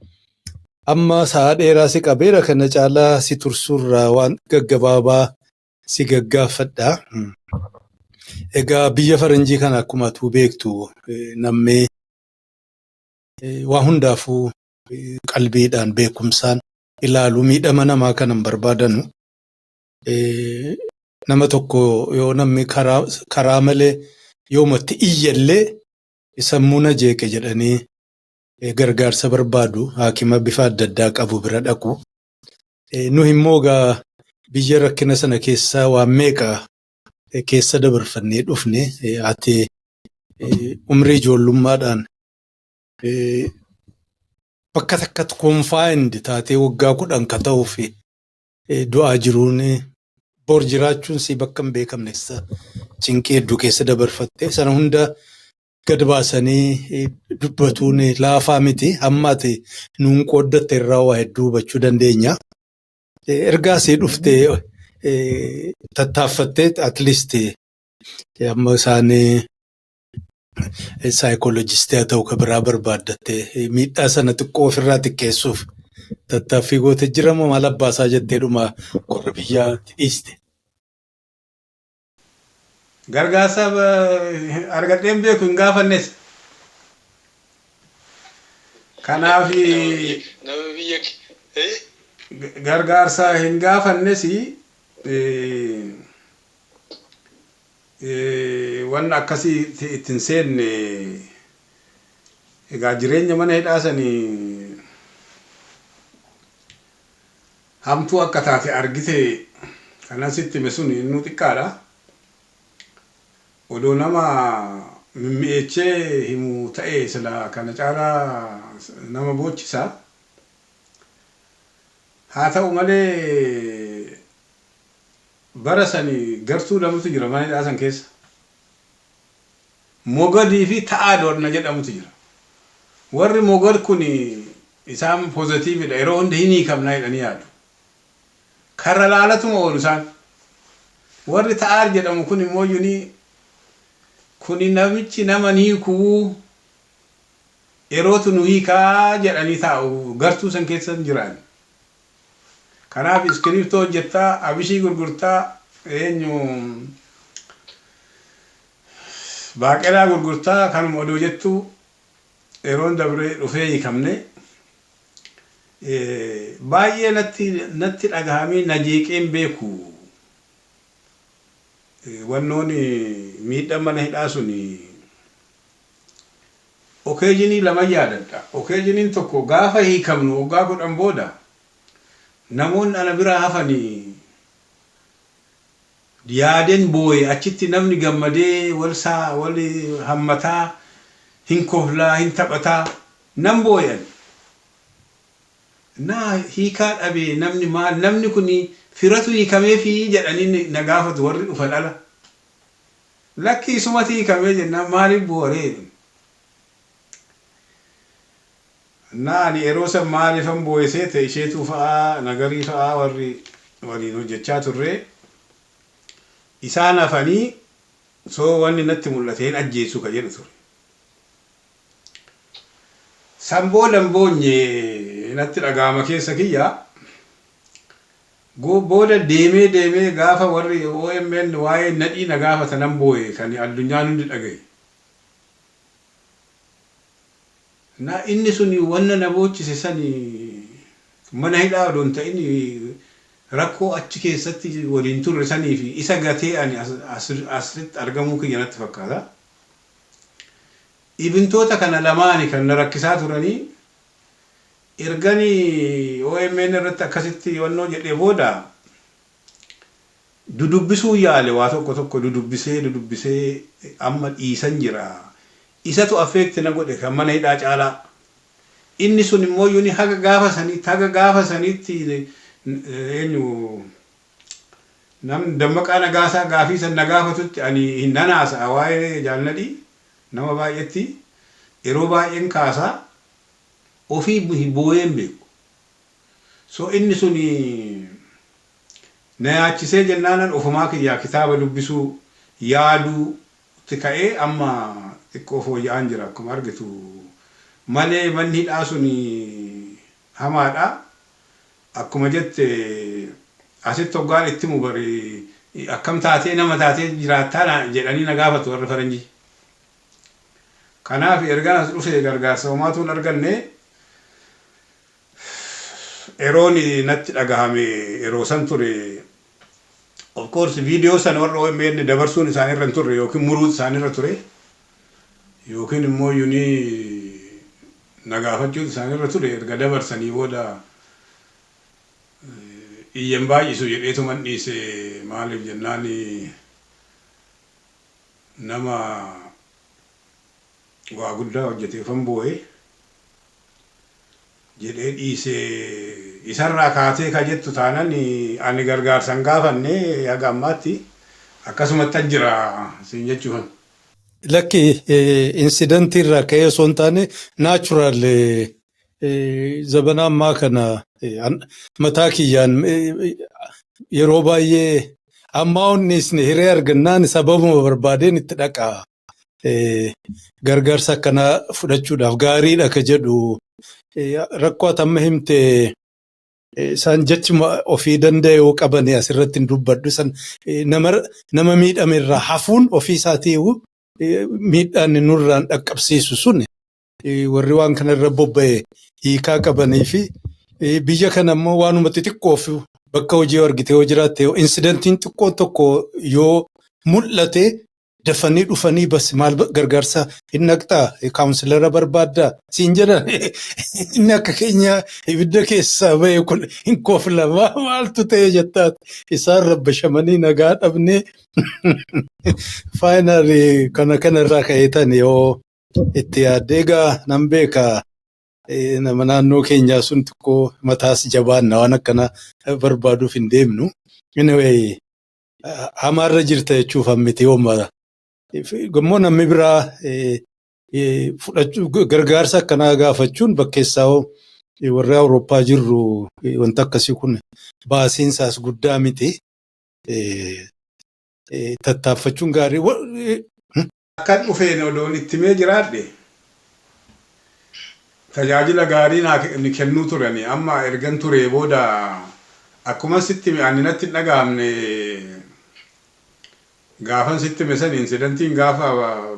Speaker 1: amma sa'a dheeraa si qabeera, kana caalaa si tursuurraa waan gaggabaabaa si gaggaafadha. Egaa biyya faranjii kana akkuma atuu beektu namni waa hundaafuu qalbiidhaan, beekumsaan, ilaalu, miidhama namaa kana hin barbaadanu. Nama tokko yoo namni karaa malee yoomatti iyyallee sammuu na jeeqe jedhanii gargaarsa barbaadu, haakima bifa adda addaa qabu bira dhaqu. Nu immoo egaa biyya rakkina sana keessa waan meeqa keessa dabarfannee dhufne. Ati umrii ijoollummaadhaan bakka takkatti confined taatee waggaa 10 ka ta'uu fi du'aa jiruun bor jiraachuun si bakka hin beekamne cinqii hedduu keessa dabarfatte. Sana hunda gad baasanii dubbatuun laafaa miti. Hamma ati nuun qooddatte irraa waa hedduu hubachuu dandeenya. Ergaa asii dhuftee tattaaffattee, at least amma isaan saayikoolojistii haa ta'u kan biraa barbaaddattee, miidhaa sana xiqqoo ofirraa xiqqeessuuf tattaaffii goote jira moo maal abbaasaa jettee dhuma qorra biyyaatti dhiiste?
Speaker 2: Gargaarsa argadheen beeku, hin gaafannes. Kanaaf
Speaker 3: Nama biyya
Speaker 2: gargaarsa hin gaafannes. Wanna akkasii ittiin seenne. Egaa jireenya mana hidhaa sanii hamtuu akka taate argite. Kanan sitti hime sun innuu xiqqaadha. Odoo nama mimmi'eechee himu ta'e sila kana caalaa nama boochisa. Haa ta'u malee, bara sani gartuu lamatu jira mana hidhaa san keessa. Mogadii fi ta'aa doorna jedhamutu jira. Warri Mogad kun isaan positivedha, yeroo hunda hin hiikamna jedhanii yaadu. Karra laalatuma oolu isaan. Warri ta'aar jedhamu kun immoo yuni kuni namichi nama ni hiikuu, yerootu nu hiikaa jedhanii taa'u, gartuu san keessa hin jiran. Kanaaf iskiriiptoo hojjettaa, abishii gurgurtaa, eenyu baaqelaa gurgurtaa, kanuma odoo jettuu yeroon dabree dhufee hiikamne. Baay'ee natti dhagahamee na jeeqeen beeku. Wannoon miidhaan mana hidhaa sun occasion lama yaadadha. Okeejiniin tokko gaafa hiikamnu waggaa 10 booda namoonni ana biraa hafanii yaaden booye. Achitti namni gammadee wal saa wal hammataa, hin koflaa, hin taphataa, nan booyan. Naa hiikaa dhabee, namni maal namni kun firatu hiikameefi jedhanii na gaafatu warri dhufan ala. Lakki, isumati hiikamee jennaan, maaliif booree jedhan. Naa ani yeroo san maaliifan booye seete? Isheetuu fa'aa, Nagarii fa'aa, warri waliin hojjechaa turre isaan hafanii soo wanni natti mul'ate hin ajjeesu ka jedhu ture. San booda hin boonye, natti dhaga'ama keessa kiyya. Booda deemee deemee gaafa warri OMN waa'ee Nadhii na gaafata nan booye, kan addunyaan hundi dhagaye. Na inni sun wanna na boochise sani mana hidhaa odoo hin ta'in rakkoo achi keessatti waliin turre sanii fi isa gatee ani asitti argamuu kiyya natti fakkaata. Eventoota kana lamaani kan na rakkisaa turanii. Erganii OMN irratti akkasitti wannoo jedhee booda dudubbisuu yaale, waa tokko tokko dudubbisee dudubbisee amma dhiisan jira. Isatu affect na godhe kan mana hidhaa caalaa. Inni sun immoo yuni haga gaafa saniitti eenyu namni Dammaqaa Nagaasaa gaafii san na gaafatutti ani hin nanaasa'a. Waa'ee Jaal Nadhii nama baay'etti yeroo baay'een kaasaa, ofii booyee hin beeku. So inni sun na yaachisee jennaanan ofumaa kiyyaa kitaaba dubbisuu yaaduu itti ka'ee amma xiqqoo fooyya'aan jira akkuma argitu. Malee manni hidhaa sun hamaadha. Akkuma jette, asitti hoggaan itti himu bari akkam taatee nama taatee jiraattaa jedhanii na gaafatu warri faranjii. Kanaaf ergaan as dhufe gargaarsa homaatu hin arganne. Yeroon natti dhagahame yeroo san ture. Of course, viidiyoo sana warra OMN dabarsuun isaanirra hin turre yookiin muruun isaanirra ture yookiin immoo yunii na gaafachuun isaanirra ture. Erga dabarsanii booda iyyan baay'isu jedheetuman dhiise. Maaliif jennaan, nama waa guddaa hojjeteefan boo'e jedhee dhiise. Isarraa kaatee ka jettu taanan, ani gargaarsan gaafanne haga ammaatti akkasumatti jira siin jechuun.
Speaker 1: Lakki, incidentii irraa ka'ee osoo hin taane, natural zabana ammaa kana mataa kiyyaan yeroo baay'ee ammaa onnisne hiree argannaan sababuma barbaadeen itti dhaqa. Gargaarsa akkanaa fudhachuudhaaf gaariidha ka jedhu, rakkoo ati amma himte isaan jechuma ofii danda'e yoo qabani asirratti hin dubbadhu. San nama miidhame irraa hafuun ofii isaatii miidhaan nurraan dhaqqabsiisu sun, warri waan kana irra bobba'e hiikaa qabanii fi biyya kana immoo waanuma xixiqqoof bakka hojii argite yoo jiraatte, incidentiin xiqqoon tokko yoo mul'ate, dafanii dhufanii bas maal gargaarsa hin naqxaa, counselor barbaaddaa siin jedhan. Inni akka keenya ibidda keessaa ba'e kun hin kofla, maaltu ta'e jettaat isaan rabbashamanii nagaa dhabnee. Finally, kana kanarraa ka'eetan yoo itti yaadde, egaa nan beeka, nama naannoo keenyaa sun xiqqoo mataas jabaanna, waan akkana barbaaduuf hin deemnu. Anyway, hamaarra jirta jechuuf hammiti yooma. Immoo namni biraa fudhachuu, gargaarsa akkanaa gaafachuun bakkeessaa warri Awurooppaa jirru wanta akkasii kun baasiin isaas guddaa miti. Tattaaffachuun gaarii.
Speaker 2: Akkan dhufeen odoon itti himee jiraadhe tajaajila gaarii naa kennuu turani. Amma ergan turee booda akkuma sitti hime, ani natti hin dhaga'amne. Gaafan sitti hime san, incidentiin gaafa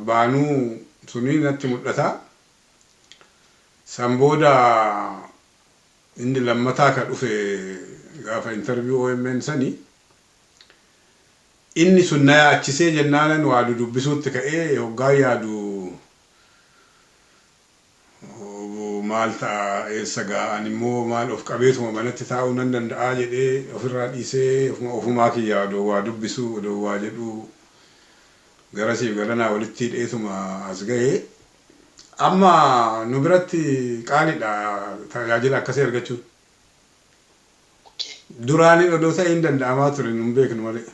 Speaker 2: baanuu sunii natti mul'ata. San booda inni lammataa ka dhufe gaafa interview OMN sani, inni sun na yaachisee jennaanan waa dudubbisuutti ka'ee hoggaa yaadu, maal ta'a, eessa ga'a, ani immoo maal of qabeetuma manatti taa'uu nan danda'aa jedhee ofirraa dhiisee, ofumaa kiyya odoo waa dubbisuu, odoo waa jedhuu, garasiif garanaa walitti hidheetuma as ga'ee. Amma nu biratti qaaliidha tajaajila akkasii argachuun. Duraanii odoo ta'e hin danda'amaa ture, nun beeknu malee.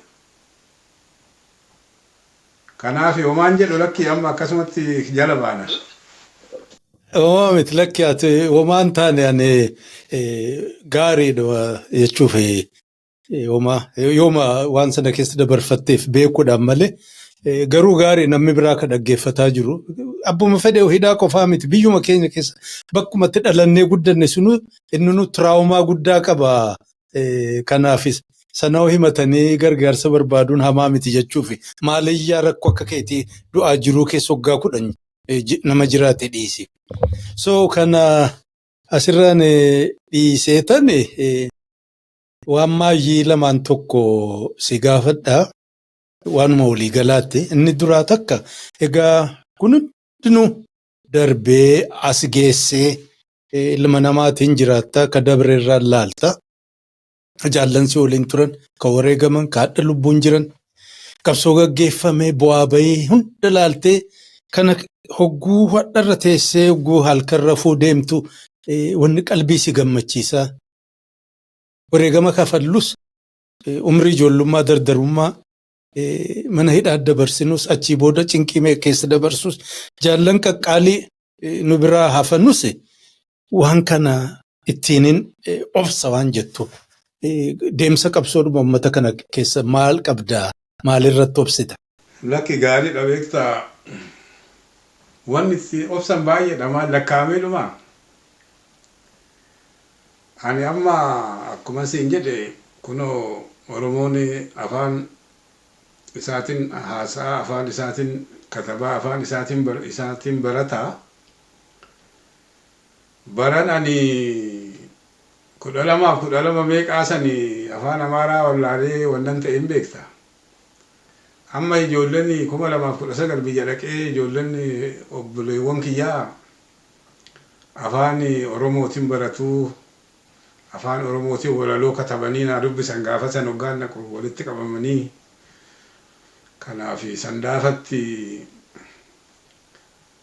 Speaker 2: Kanaaf homaan jedhu, lakki, amma akkasumatti jala baana.
Speaker 1: Homaa miti, lakki, ati homaan taane, ani gaariidha jechuuf, homaa yooma waan sana keessa dabarfatteef beekuudhaan malee, garuu gaarii namni biraa ka dhaggeeffataa jiru abbuma fedhe hidhaa qofaa miti, biyyuma keenya keessa bakkumatti dhalannee guddanne sunu inni nu trauma guddaa qaba. Kanaafis sanoo himatanii gargaarsa barbaaduun hamaa miti jechuuf, maaliyyaa rakkoo akka keetii du'aa jiruu keessa waggaa 10 nama jiraate dhiisi. So kana asirraan dhiiseetan waan maayyii lamaan tokko si gaafadha. Waanuma waliigalaatti inni duraa takka, egaa kun hundinuu darbee as geessee ilma namaatiin jiraatta, ka dabre irraa laalta. Jaallansi waliin turan, ka wareegaman, ka hadha lubbuun jiran, qabsoo gaggeeffame, bu'aa bahii hunda laaltee, kana hogguu hadharra teessee, hogguu halkan rafuu deemtu, wanni qalbii si gammachiisaa. Wareegama kafallus, umrii ijoollummaa dardarummaa mana hidhaa dabarsinus, achii booda cinqii meeqa keessa dabarsus, jaallan qaqqaalii nu biraa hafanus, waan kana ittiinin obsa waan jettu, deemsa qabsoodhuma uummata kana keessa maal qabdaa, maalirratti obsita?
Speaker 2: Lakki, gaariidha. Beektaa, wanni itti obsan baay'eedha, maal lakkaa'amee dhumaa. Ani amma akkuma siin jedhe, kunoo Oromoon afaan isaatiin haasa'a, afaan isaatiin katabaa, afaan isaatiin barataa. Baran ani 12f 12 meeqaa sanii afaan Amaaraa wallaalee wannan ta'e hin beekta. Amma ijoolleen 2019 biyya dhaqee, ijoolleen obboleewwan kiyyaa afaan Oromootiin baratuu, afaan Oromootiin walaloo katabanii naa dubbisan. Gaafa san hoggaan naqu walitti qabamanii. Kanaaf Sandaafatti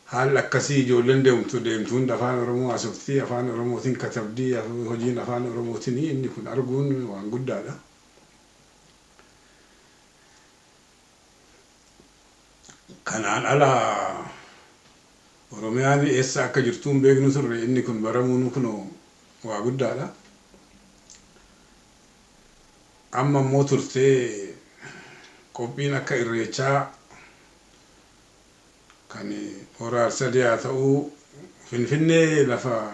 Speaker 2: haalli akkasii, ijoolleen deemtu deemtu hunda afaan Oromoo haasoftii, afaan Oromootiin katabdii, hojiin afaan Oromootiin, inni kun arguun waan guddaadha. Kanaan ala Oromiyaan eessa akka jirtu hin beeknu turre. Inni kun baramuun kun waa guddaadha. Amma immoo turtee qophiin akka Irreechaa kan Hora Arsadee haa ta'uu, Finfinnee lafa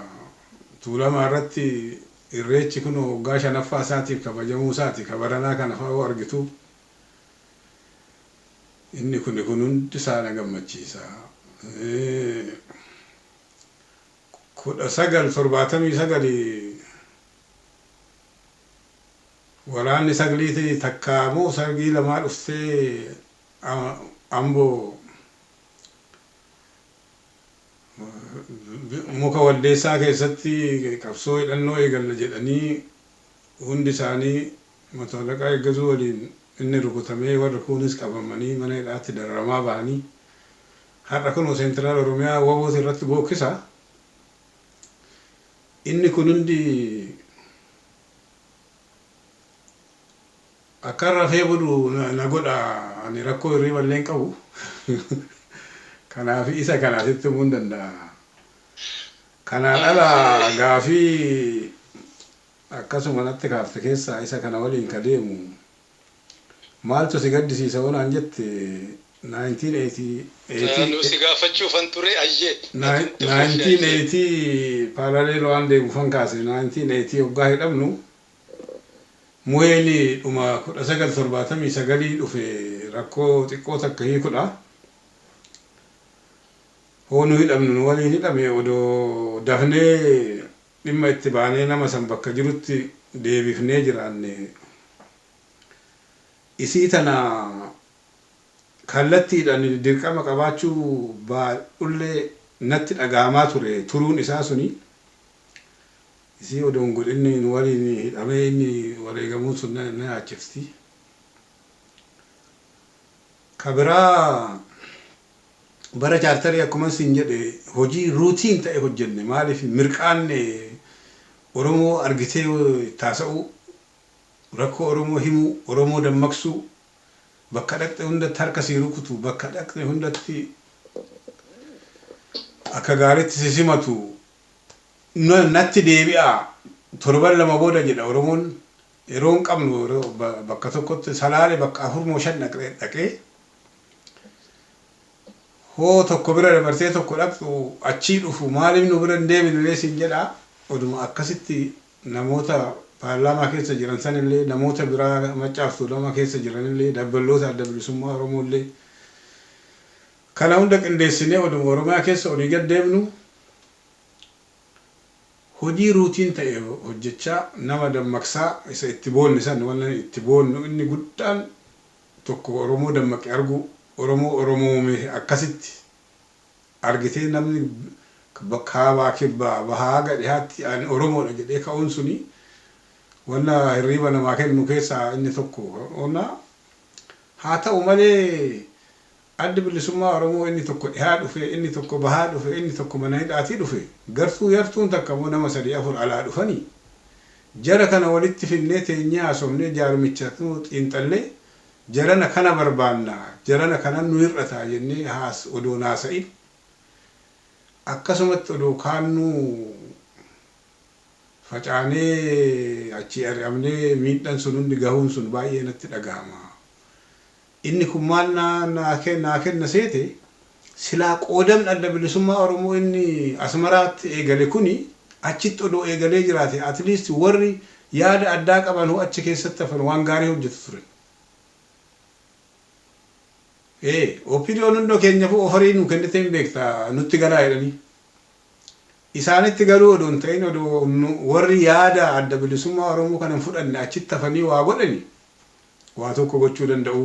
Speaker 2: Tuulamaa irratti Irreechi kun waggaa shanaffaa isaatiif kabajamuu isaati. Kabaranaa kana fa'aa argitu, inni kun hundi isaa na gammachiisa. 1979 waraanni sagliiti takkaa moo sargii lamaa dhuftee Amboo muka Waldeessaa keessatti qabsoo hidhannoo eegalla jedhanii, hundi isaanii Mato Alaqaa Eeggazuu waliin inni rukutamee, warri kuunis qabamanii mana hidhaatti dararamaa bahanii, har'a kunoo central Oromiyaa WBOti irratti bookkisa. Inni kun hundi akka rafee bulu na godha. Ani rakkoo hirriba illee hin qabu. Kanaaf isa kana asitti himuu hin danda'a. Kanaan ala gaafii akkasuma natti kaafte keessaa isa kana waliin ka deemu, maaltu si gaddisiisa onaan jette, 1980
Speaker 3: Nu si gaafachuufan ture, ayyee.
Speaker 2: 1980 parallel waan deemu fan kaase. 1980 waggaa hidhamnu, muheen dhuma 1979 dhufe rakkoo xiqqoo takka hiikudha. Hoo nu hidhamnu nu waliin hidhame, odoo dafnee dhimma itti baanee nama san bakka jirutti deebifnee jiraanne, isii tana kallattiidhaan dirqama qabaachuu baadhullee natti dhagahamaa ture turuun isaa suni. Isii odoo hin godhinni nu waliin hidhamee inni wareegamuun sun na yaachifti. Ka biraa, bara chaartarii akkuma isin jedhe hojii routine ta'e hojjenne. Maaliif mirqaanne? Oromoo argitee taasa'uu, rakkoo Oromoo himuu, Oromoo dammaqsuu, bakka dhaqxe hundatti harka sii rukutu, bakka dhaqxe hundatti akka gaariitti si simatu, natti deebi'a torban 2 booda jedha Oromoon. Yeroo hin qabnu, bakka tokkotti Salaale bakka afur moo shan dhaqee, hoo tokko bira dabartee tokko dhaqxu, achii dhufu, maaliif nu bira hin deebine siin jedha. Oduma akkasitti namoota paarlaamaa keessa jiran sanillee, namoota biraa Maccaaf Tuulamaa keessa jiranillee, dabballoota Adda Bilisummaa Oromoollee kana hunda qindeessinee oduma Oromiyaa keessa olii gad deemnu, hojii routine ta'e hojjechaa, nama dammaqsaa, isa itti boonne san, wanna itti boonnu inni guddaan tokko Oromoo dammaqe arguu, Oromoo Oromoome akkasitti argitee, namni kaabaa, kibbaa, bahaa haga dhihaatti ani Oromoodha jedhee ka'uun suni wanna hirriiba namaa kennu keessaa inni tokko. Wanna haa ta'u malee, Addi Bilisummaa Oromoo inni tokko dhihaa dhufe, inni tokko bahaa dhufe, inni tokko mana hidhaatii dhufe, gartuu yartuun takka immoo nama sadii afur alaa dhufanii, jara kana walitti finnee teenyee haasofnee, jaarmicha xiinxallee, jarana kana barbaanna, jarana kanan nu hir'ataa jennee haas odoo naasa'in, akkasumatti odoo kaannuu facaanee achii ari'amnee, miidhaan sun hundi gahuun sun baay'ee natti dhagahama. Inni kun maal naa kenna seete? Silaa qoodamni Adda Bilisummaa Oromoo inni Asmaraatti eegale kuni achitti odoo eegalee jiraate, at least warri yaada addaa qaban hoo achi keessatti hafan waan gaarii hojjetu ture. OPDOn hundoo keenyafuu offerii nu kennitee hin beekta, nutti galaa jedhanii. Isaanitti garuu odoo hin ta'in, odoo warri yaada Adda Bilisummaa Oromoo kana hin fudhanne achitti hafanii waa godhani waa tokko gochuu danda'u.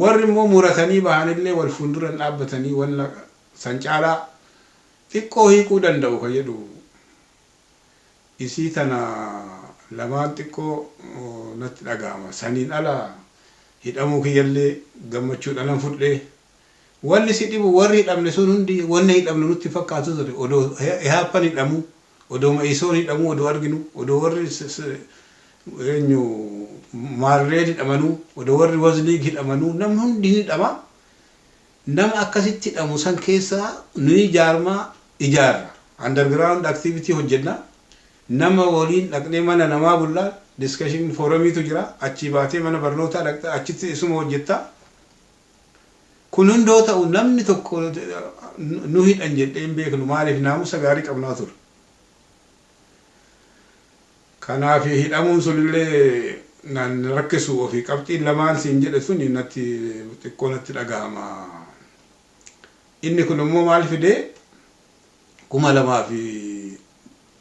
Speaker 2: Warri immoo muratanii bahanillee wal fuulduran dhaabbatanii wanna san caalaa xiqqoo hiikuu danda'u ka jedhu, isii tana lamaan xiqqoo natti dhaga'ama. Saniin ala hidhamuu kiyyallee gammachuudhaan fudhee. Wanni si dhibu, warri hidhamne sun hundi wanni hidhamne nutti fakkaatu ture. Odoo ihaappan hidhamuu, odoo ma'isoon hidhamuu, odoo arginu, odoo warri eenyu maarreen hidhamanuu, odoo warri wazliig hidhamanuu, namni hundi ni hidhama. Nama akkasitti hidhamu san keessaa nuyi jaarmaa ijaarra. Underground activity hojjenna. Nama waliin dhaqnee mana namaa bullaa, discussion forumiitu jira. Achii baatee mana barnootaa dhaqxa, achitti isuma hojjetta. Kun hundoo ta'u namni tokko nu hidhan jedhee hin beeknu. Maaliif? Naamusa gaarii qabnaa ture. Kanaaf hidhamuun sunillee nan rakkisu. Ofii qabxiin lamaan siin jedhe suni natti xiqqoo natti dhagahama. Inni kun immoo maal fidee,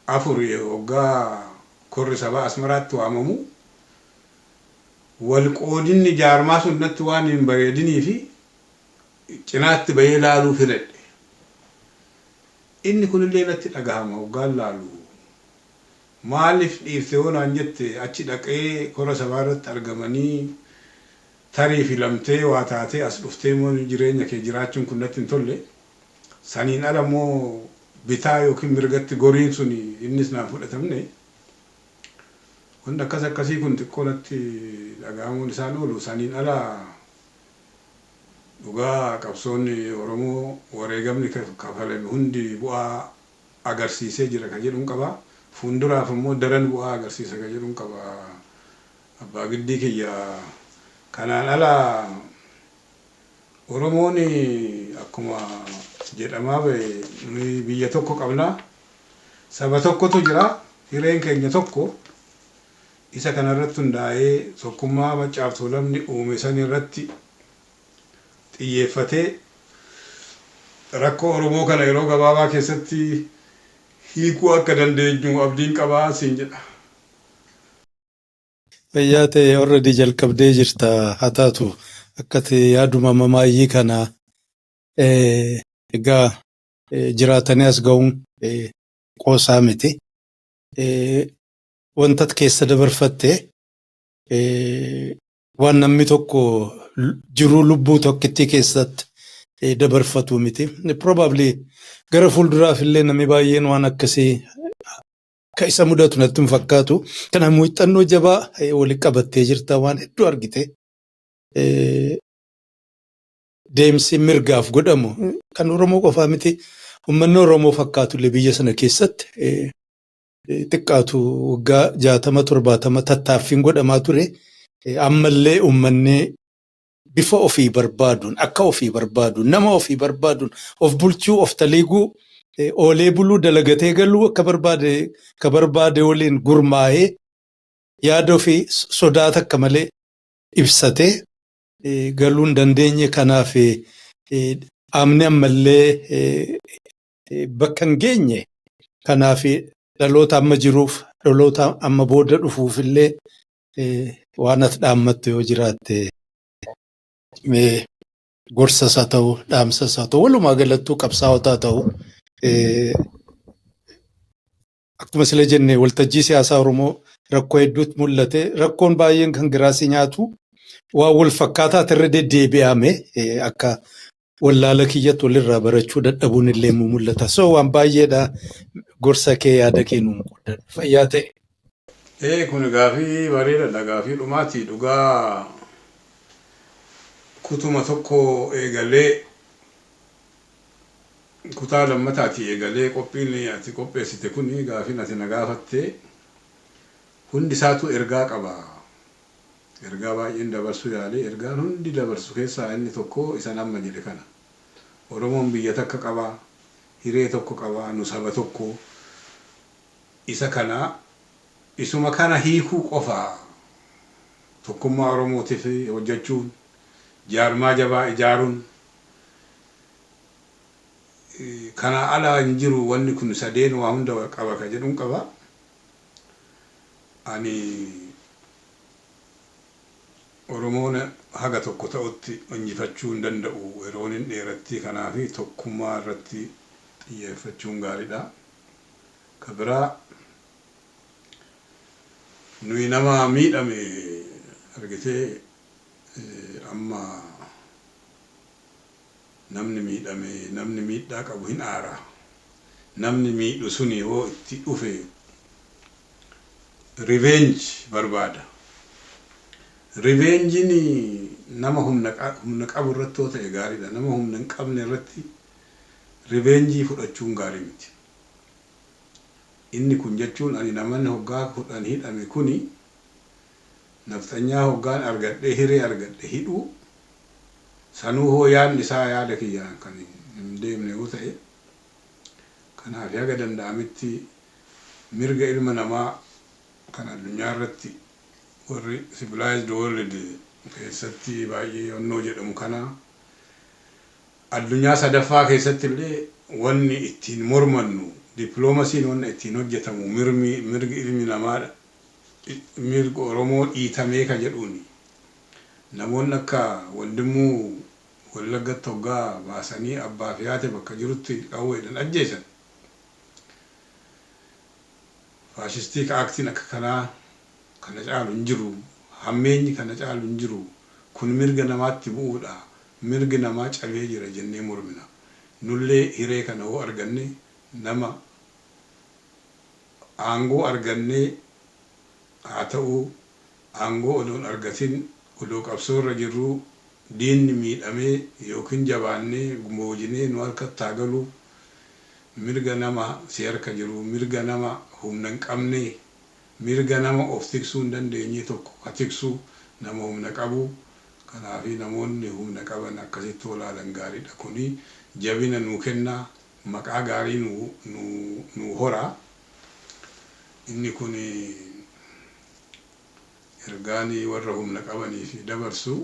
Speaker 2: 2004 waggaa korri sabaa Asmaraatti waamamu, wal qoodinni jaarmaa sun natti waan hin bareedinii fi cinaatti bahee laaluu filadhe. Inni kunillee natti dhagahama waggaan laalu. Maaliif dhiifte yoo naan jette, achi dhaqee kora sabaa irratti argamanii tarii filamtee waa taatee as dhuftee immoo jireenya kee jiraachuun kun natti hin tolle. Saniin ala immoo bitaa yookiin mirgatti goriin sun innis naan fudhatamne. Wanti akkas akkasii kun xiqqoo natti dhagahamuun isaan oolu. Saniin ala dhugaa qabsoonni Oromoo, wareegamni kafalame hundi bu'aa agarsiisee jira ka jedhuun qaba. Fuulduraaf immoo daran bu'aa agarsiisa ka jedhuun qaba. Abbaa giddii kiyya, kanaan ala Oromoon akkuma jedhamaa bahe nuyi biyya tokko qabna. Saba tokkotu jira. Hireen keenya tokko. Isa kanarratti hundaa'ee tokkummaa Maccaaf Tuulamni uume san irratti xiyyeeffatee rakkoo Oromoo kana yeroo gabaabaa keessatti hiikuu akka dandeenyu abdiin qabaa siin jedha.
Speaker 1: Fayyaa ta'e, already jalqabdee jirta. Haa taatu, akka ta'e yaaduma mamaayyii kana egaa jiraatanii as ga'uun qoosaa miti. Wanta keessa dabarfatte waan namni tokko jiruu lubbuu tokkittii keessatti dabarfatu miti. Probably gara fuulduraaf illee namni baay'een waan akkasii akka isa mudatu natti hin fakkaatu. Kanaaf muuxannoo jabaa walitti qabattee jirta, waan hedduu argite. Deemsi mirgaaf godhamu kan Oromoo qofaa miti. Uummanni Oromoo fakkaatu illee biyya sana keessatti xiqqaatu waggaa 60 70 tattaaffiin godhamaa ture. Ammallee uummanni bifa ofii barbaaduun, akka ofii barbaaduun, nama ofii barbaaduun of bulchuu, of taliiguu, oolee buluu, dalagatee galuu, akka barbaade ka barbaade waliin gurmaa'ee yaada ofii sodaata akka malee ibsatee galuu hin dandeenye. Kanaaf amni ammallee bakka hin geenye. Kanaaf dhaloota amma jiruuf, dhaloota amma booda dhufuuf illee waan ati dhaammattu yoo jiraatte, mee gorsas haa ta'u, dhaamsas haa ta'u, walumaa galattuu qabsaa'otaa ta'u, akkuma sila jenne waltajjii siyaasaa Oromoo rakkoo hedduutu mul'ate. Rakkoon baay'een kan giraasii nyaatu waan wal fakkaataa irra deddeebi'ame, akka wallaala kiyyatti walirraa barachuu dadhabuun illee mu mul'ata. So waan baay'eedha, gorsa kee, yaada kee nuun qoodadhu. Fayyaa ta'e.
Speaker 2: Ee, kun gaafii bareedaadha. Gaafii dhumaati. Dhugaa kutuma tokko eegalee, kutaa lammataati eegalee, qophiin ati qopheessite kun, gaafiin ati na gaafatte hundi isaatu ergaa qaba. Ergaa baay'een dabarsuu yaalee, ergaan hundi dabarsu keessaa inni tokko isan amma jedhe kana. Oromoon biyya takka qaba, hiree tokko qaba, nu saba tokko. Isa kana, isuma kana hiikuu qofa, tokkummaa Oromootiif hojjechuun, jaarmaa jabaa ijaaruun, Kanaa ala hin jiru, wanni kun sadeen waa hunda qaba ka jedhuun qaba. Ani Oromoon haga tokko ta'utti injifachuu hin danda'u, yeroon hin dheeratti. Kanaaf tokkummaa irratti xiyyeeffachuun gaariidha. Ka biraa, nuyi nama miidhame argitee, amma namni miidhame, namni miidhaa qabu hin aara. Namni miidhu suni yoo itti dhufe revenge barbaada. Revengeiin nama humna qabu irratti yoo ta'e gaariidha. Nama humna hin qabne irratti revenge fudhachuun gaarii miti. Inni kun jechuun ani namanni hoggaa 10 hidhame kuni nafxanyaa hoggaan argadhee, hiree argadhe hidhuu sanuu, hoo yaadni isaa yaada kiyyaan kan hin deemne yoo ta'e. Kanaaf haga danda'ametti mirga ilma namaa kan addunyaa irratti warri civilized world keessatti baay'ee onnoo jedhamu kana, addunyaa sadaffaa keessatti illee wanni ittiin mormannu, diploomasiin wanni ittiin hojjetamu, mirgi ilmi namaa, mirga Oromoo dhiitamee ka jedhuuni. Namoonni akka Wandimuu Wallaggatti hoggaa baasanii abbaa fi haati bakka jirutti qawweedhaan ajjeesan, fascistic actiin akka kanaa kana caalu hin jiru. Hammeenyi kana caalu hin jiru. Kun mirga namaatti bu'uudha, mirgi namaa cabee jira jennee mormina. Nullee hiree kana hoo arganne, nama aangoo argannee haa ta'uu, aangoo odoon argatin, odoo qabsoo irra jirruu diinni miidhamee yookiin jabaannee boojinee nu harkatti haa galuu, mirga nama si harka jiru, mirga nama humna hin qabne, mirga nama of tiksuu hin dandeenye tokko ka tiksuu nama humna qabu. Kanaafi namoonni humna qaban akkasitti olaalan gaariidha. Kuni jabina nuu kennaa, maqaa gaarii nu horaa. Inni kun ergaanii warra humna qabanii fi dabarsu.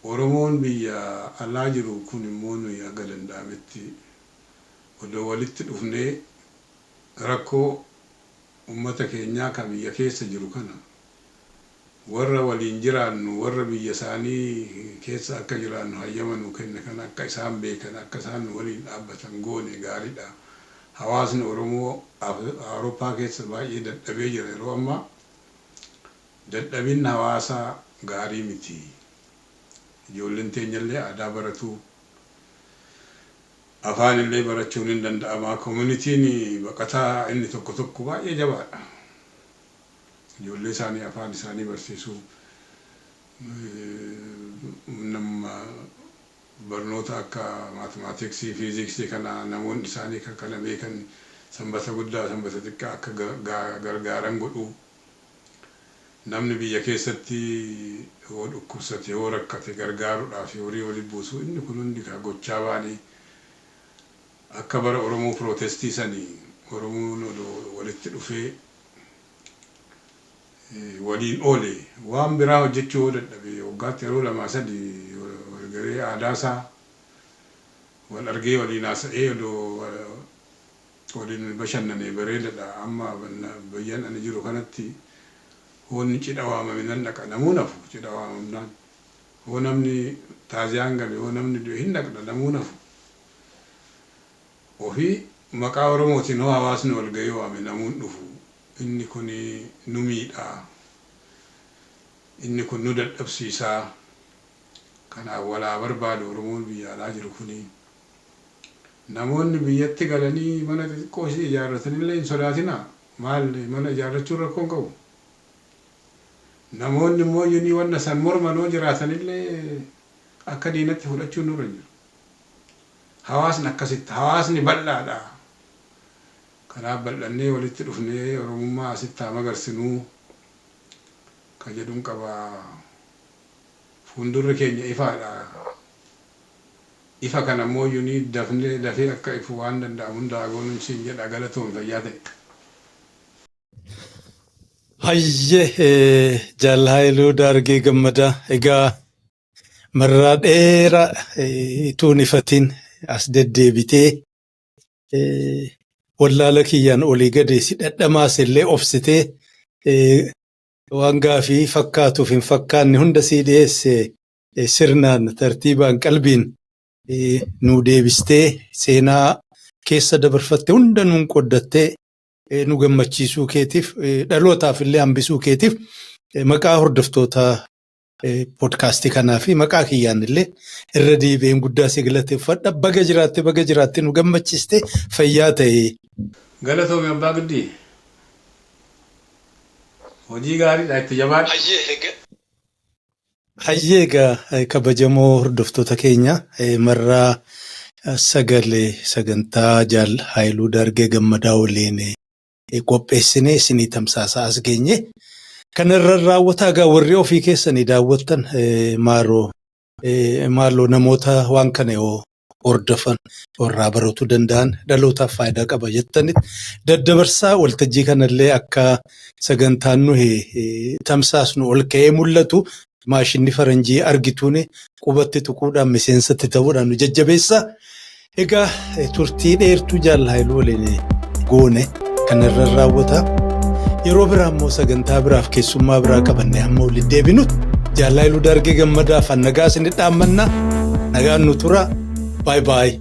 Speaker 2: Oromoon biyya alaa jiru kun immoo nuyi haga danda'ametti odoo walitti dhufnee rakkoo ummata keenyaa ka biyya keessa jiru kana, warra waliin jiraannu, warra biyya isaanii keessa akka jiraannu hayyama nuu kenne kana akka isaan beekan, akka isaan nu waliin dhaabbatan goone gaariidha. Hawaasni Oromoo Awurooppaa keessa baay'ee dadhabee jira yeroo ammaa. Dadhabinni hawaasaa gaarii miti. Ijoolleen teenyallee aadaa baratu, afaan illee barachuun hin danda'ama. Communityn baqataa inni tokko tokko baay'ee jabaadha. Ijoollee isaanii afaan isaanii barsiisuu, nama barnoota akka mathematics, physics kana namoonni isaanii kan kana beekan sanbata guddaa, sanbata xiqqaa akka gargaaran godhuu. Namni biyya keessatti yoo dhukkubsate, yoo rakkate gargaaruudhaaf horii walitti buusu, inni kun hundi ka gochaa baanii akka bara Oromoo protest sanii Oromoon odoo walitti dhufee waliin oole, waan biraa hojjechuu yoo dadhabe waggaatti yeroo lamaa sadi walgaree aadaasaa wal argee waliin haasa'ee odoo waliin bashannane bareedadha. Amma biyyan ani jiru kanatti hoonni cidha waamame nan dhaqa, namuu nafu. Cidha waamamnaan, hoo namni taaziyaan gale, hoo namni du'e hin dhaqna, namuu nafu. Ofii maqaa Oromootiin hoo hawaasni wal gahee waame namuun dhufu. Inni kun nu miidha, inni kun nu dadhabsiisaa. Kanaaf walaa barbaadu Oromoon biyya alaa jiru kuni. Namoonni biyyatti galanii mana xixiqqoo ishee ijaarratanillee hin sodaatinaa. Maal, mana ijaarrachuun rakkoo hin qabu. Namoonni immoo yunii wanna san morman hoo jiraatanillee akka diinatti fudhachuun nurra hin jiru. Hawaasni akkasitti, hawaasni bal'aadha. Kanaaf bal'annee walitti dhufnee Oromummaa asitti haa magarsinuu ka jedhuun qaba. Fuuldurri keenya ifaadha. Ifa kana immoo yunii dafnee dafee akka ifu waan danda'amu hunda haa goonuun siin jedha. Galatoon, fayyaa ta'e.
Speaker 1: Hayyee, Jaal Haayiluu Daargee Gammadaa, egaa marraa dheeraa ituun ifatiin As deddeebitee wallaala kiyyaan olii gadi si dhadhamaas illee obsitee waan gaafii fakkaatuuf hin fakkaanne hunda sii dhiyeesse sirnaan tartiibaan qalbiin nu deebistee seenaa keessa dabarfatte hunda nuun qooddattee nu gammachiisuu keetiif, dhalootaaf illee hambisuu keetiif, maqaa hordoftoota poodkaastii kanaa fi maqaa kiyyaan illee irra deebi'een guddaa si galateeffadha. Baga jiraatte, baga jiraatte, nu gammachiiste, fayyaa ta'e.
Speaker 2: Galatoomi, abbaa giddii. Hojii gaariidha, itti jabaadhu.
Speaker 3: Hayyee egaa.
Speaker 1: Hayyee, egaa kabajamoo hordoftoota keenya, marraa sagalee sagantaa Jaal Haayiluu Daargee Gammadaa waliin qopheessinee isinii tamsaasaa as geenye. Kanarra raawwataa egaa warri ofii keessanii daawwattan maaroo maaloo namoota waan kana yoo hordofan warraa baratuu danda'an, dhalootaaf faayidaa qaba jettanitti daddabarsaa. Waltajjii kanallee akka sagantaan nuyi tamsaasnu ol ka'ee mul'atu maashinni faranjii argituun qubatti tuquudhaan miseensatti ta'uudhaan nu jajjabeessa. Egaa turtii dheertuu Jaal Haayiluu waliin goone kanarra raawwata. Yeroo biraa immoo sagantaa biraaf keessummaa biraa qabannee hamma walitti deebinutti Jaal Haayiluu Daargee Gammadaaf nagaa isin dhaammanna. Nagaan nu tura. Bye bye.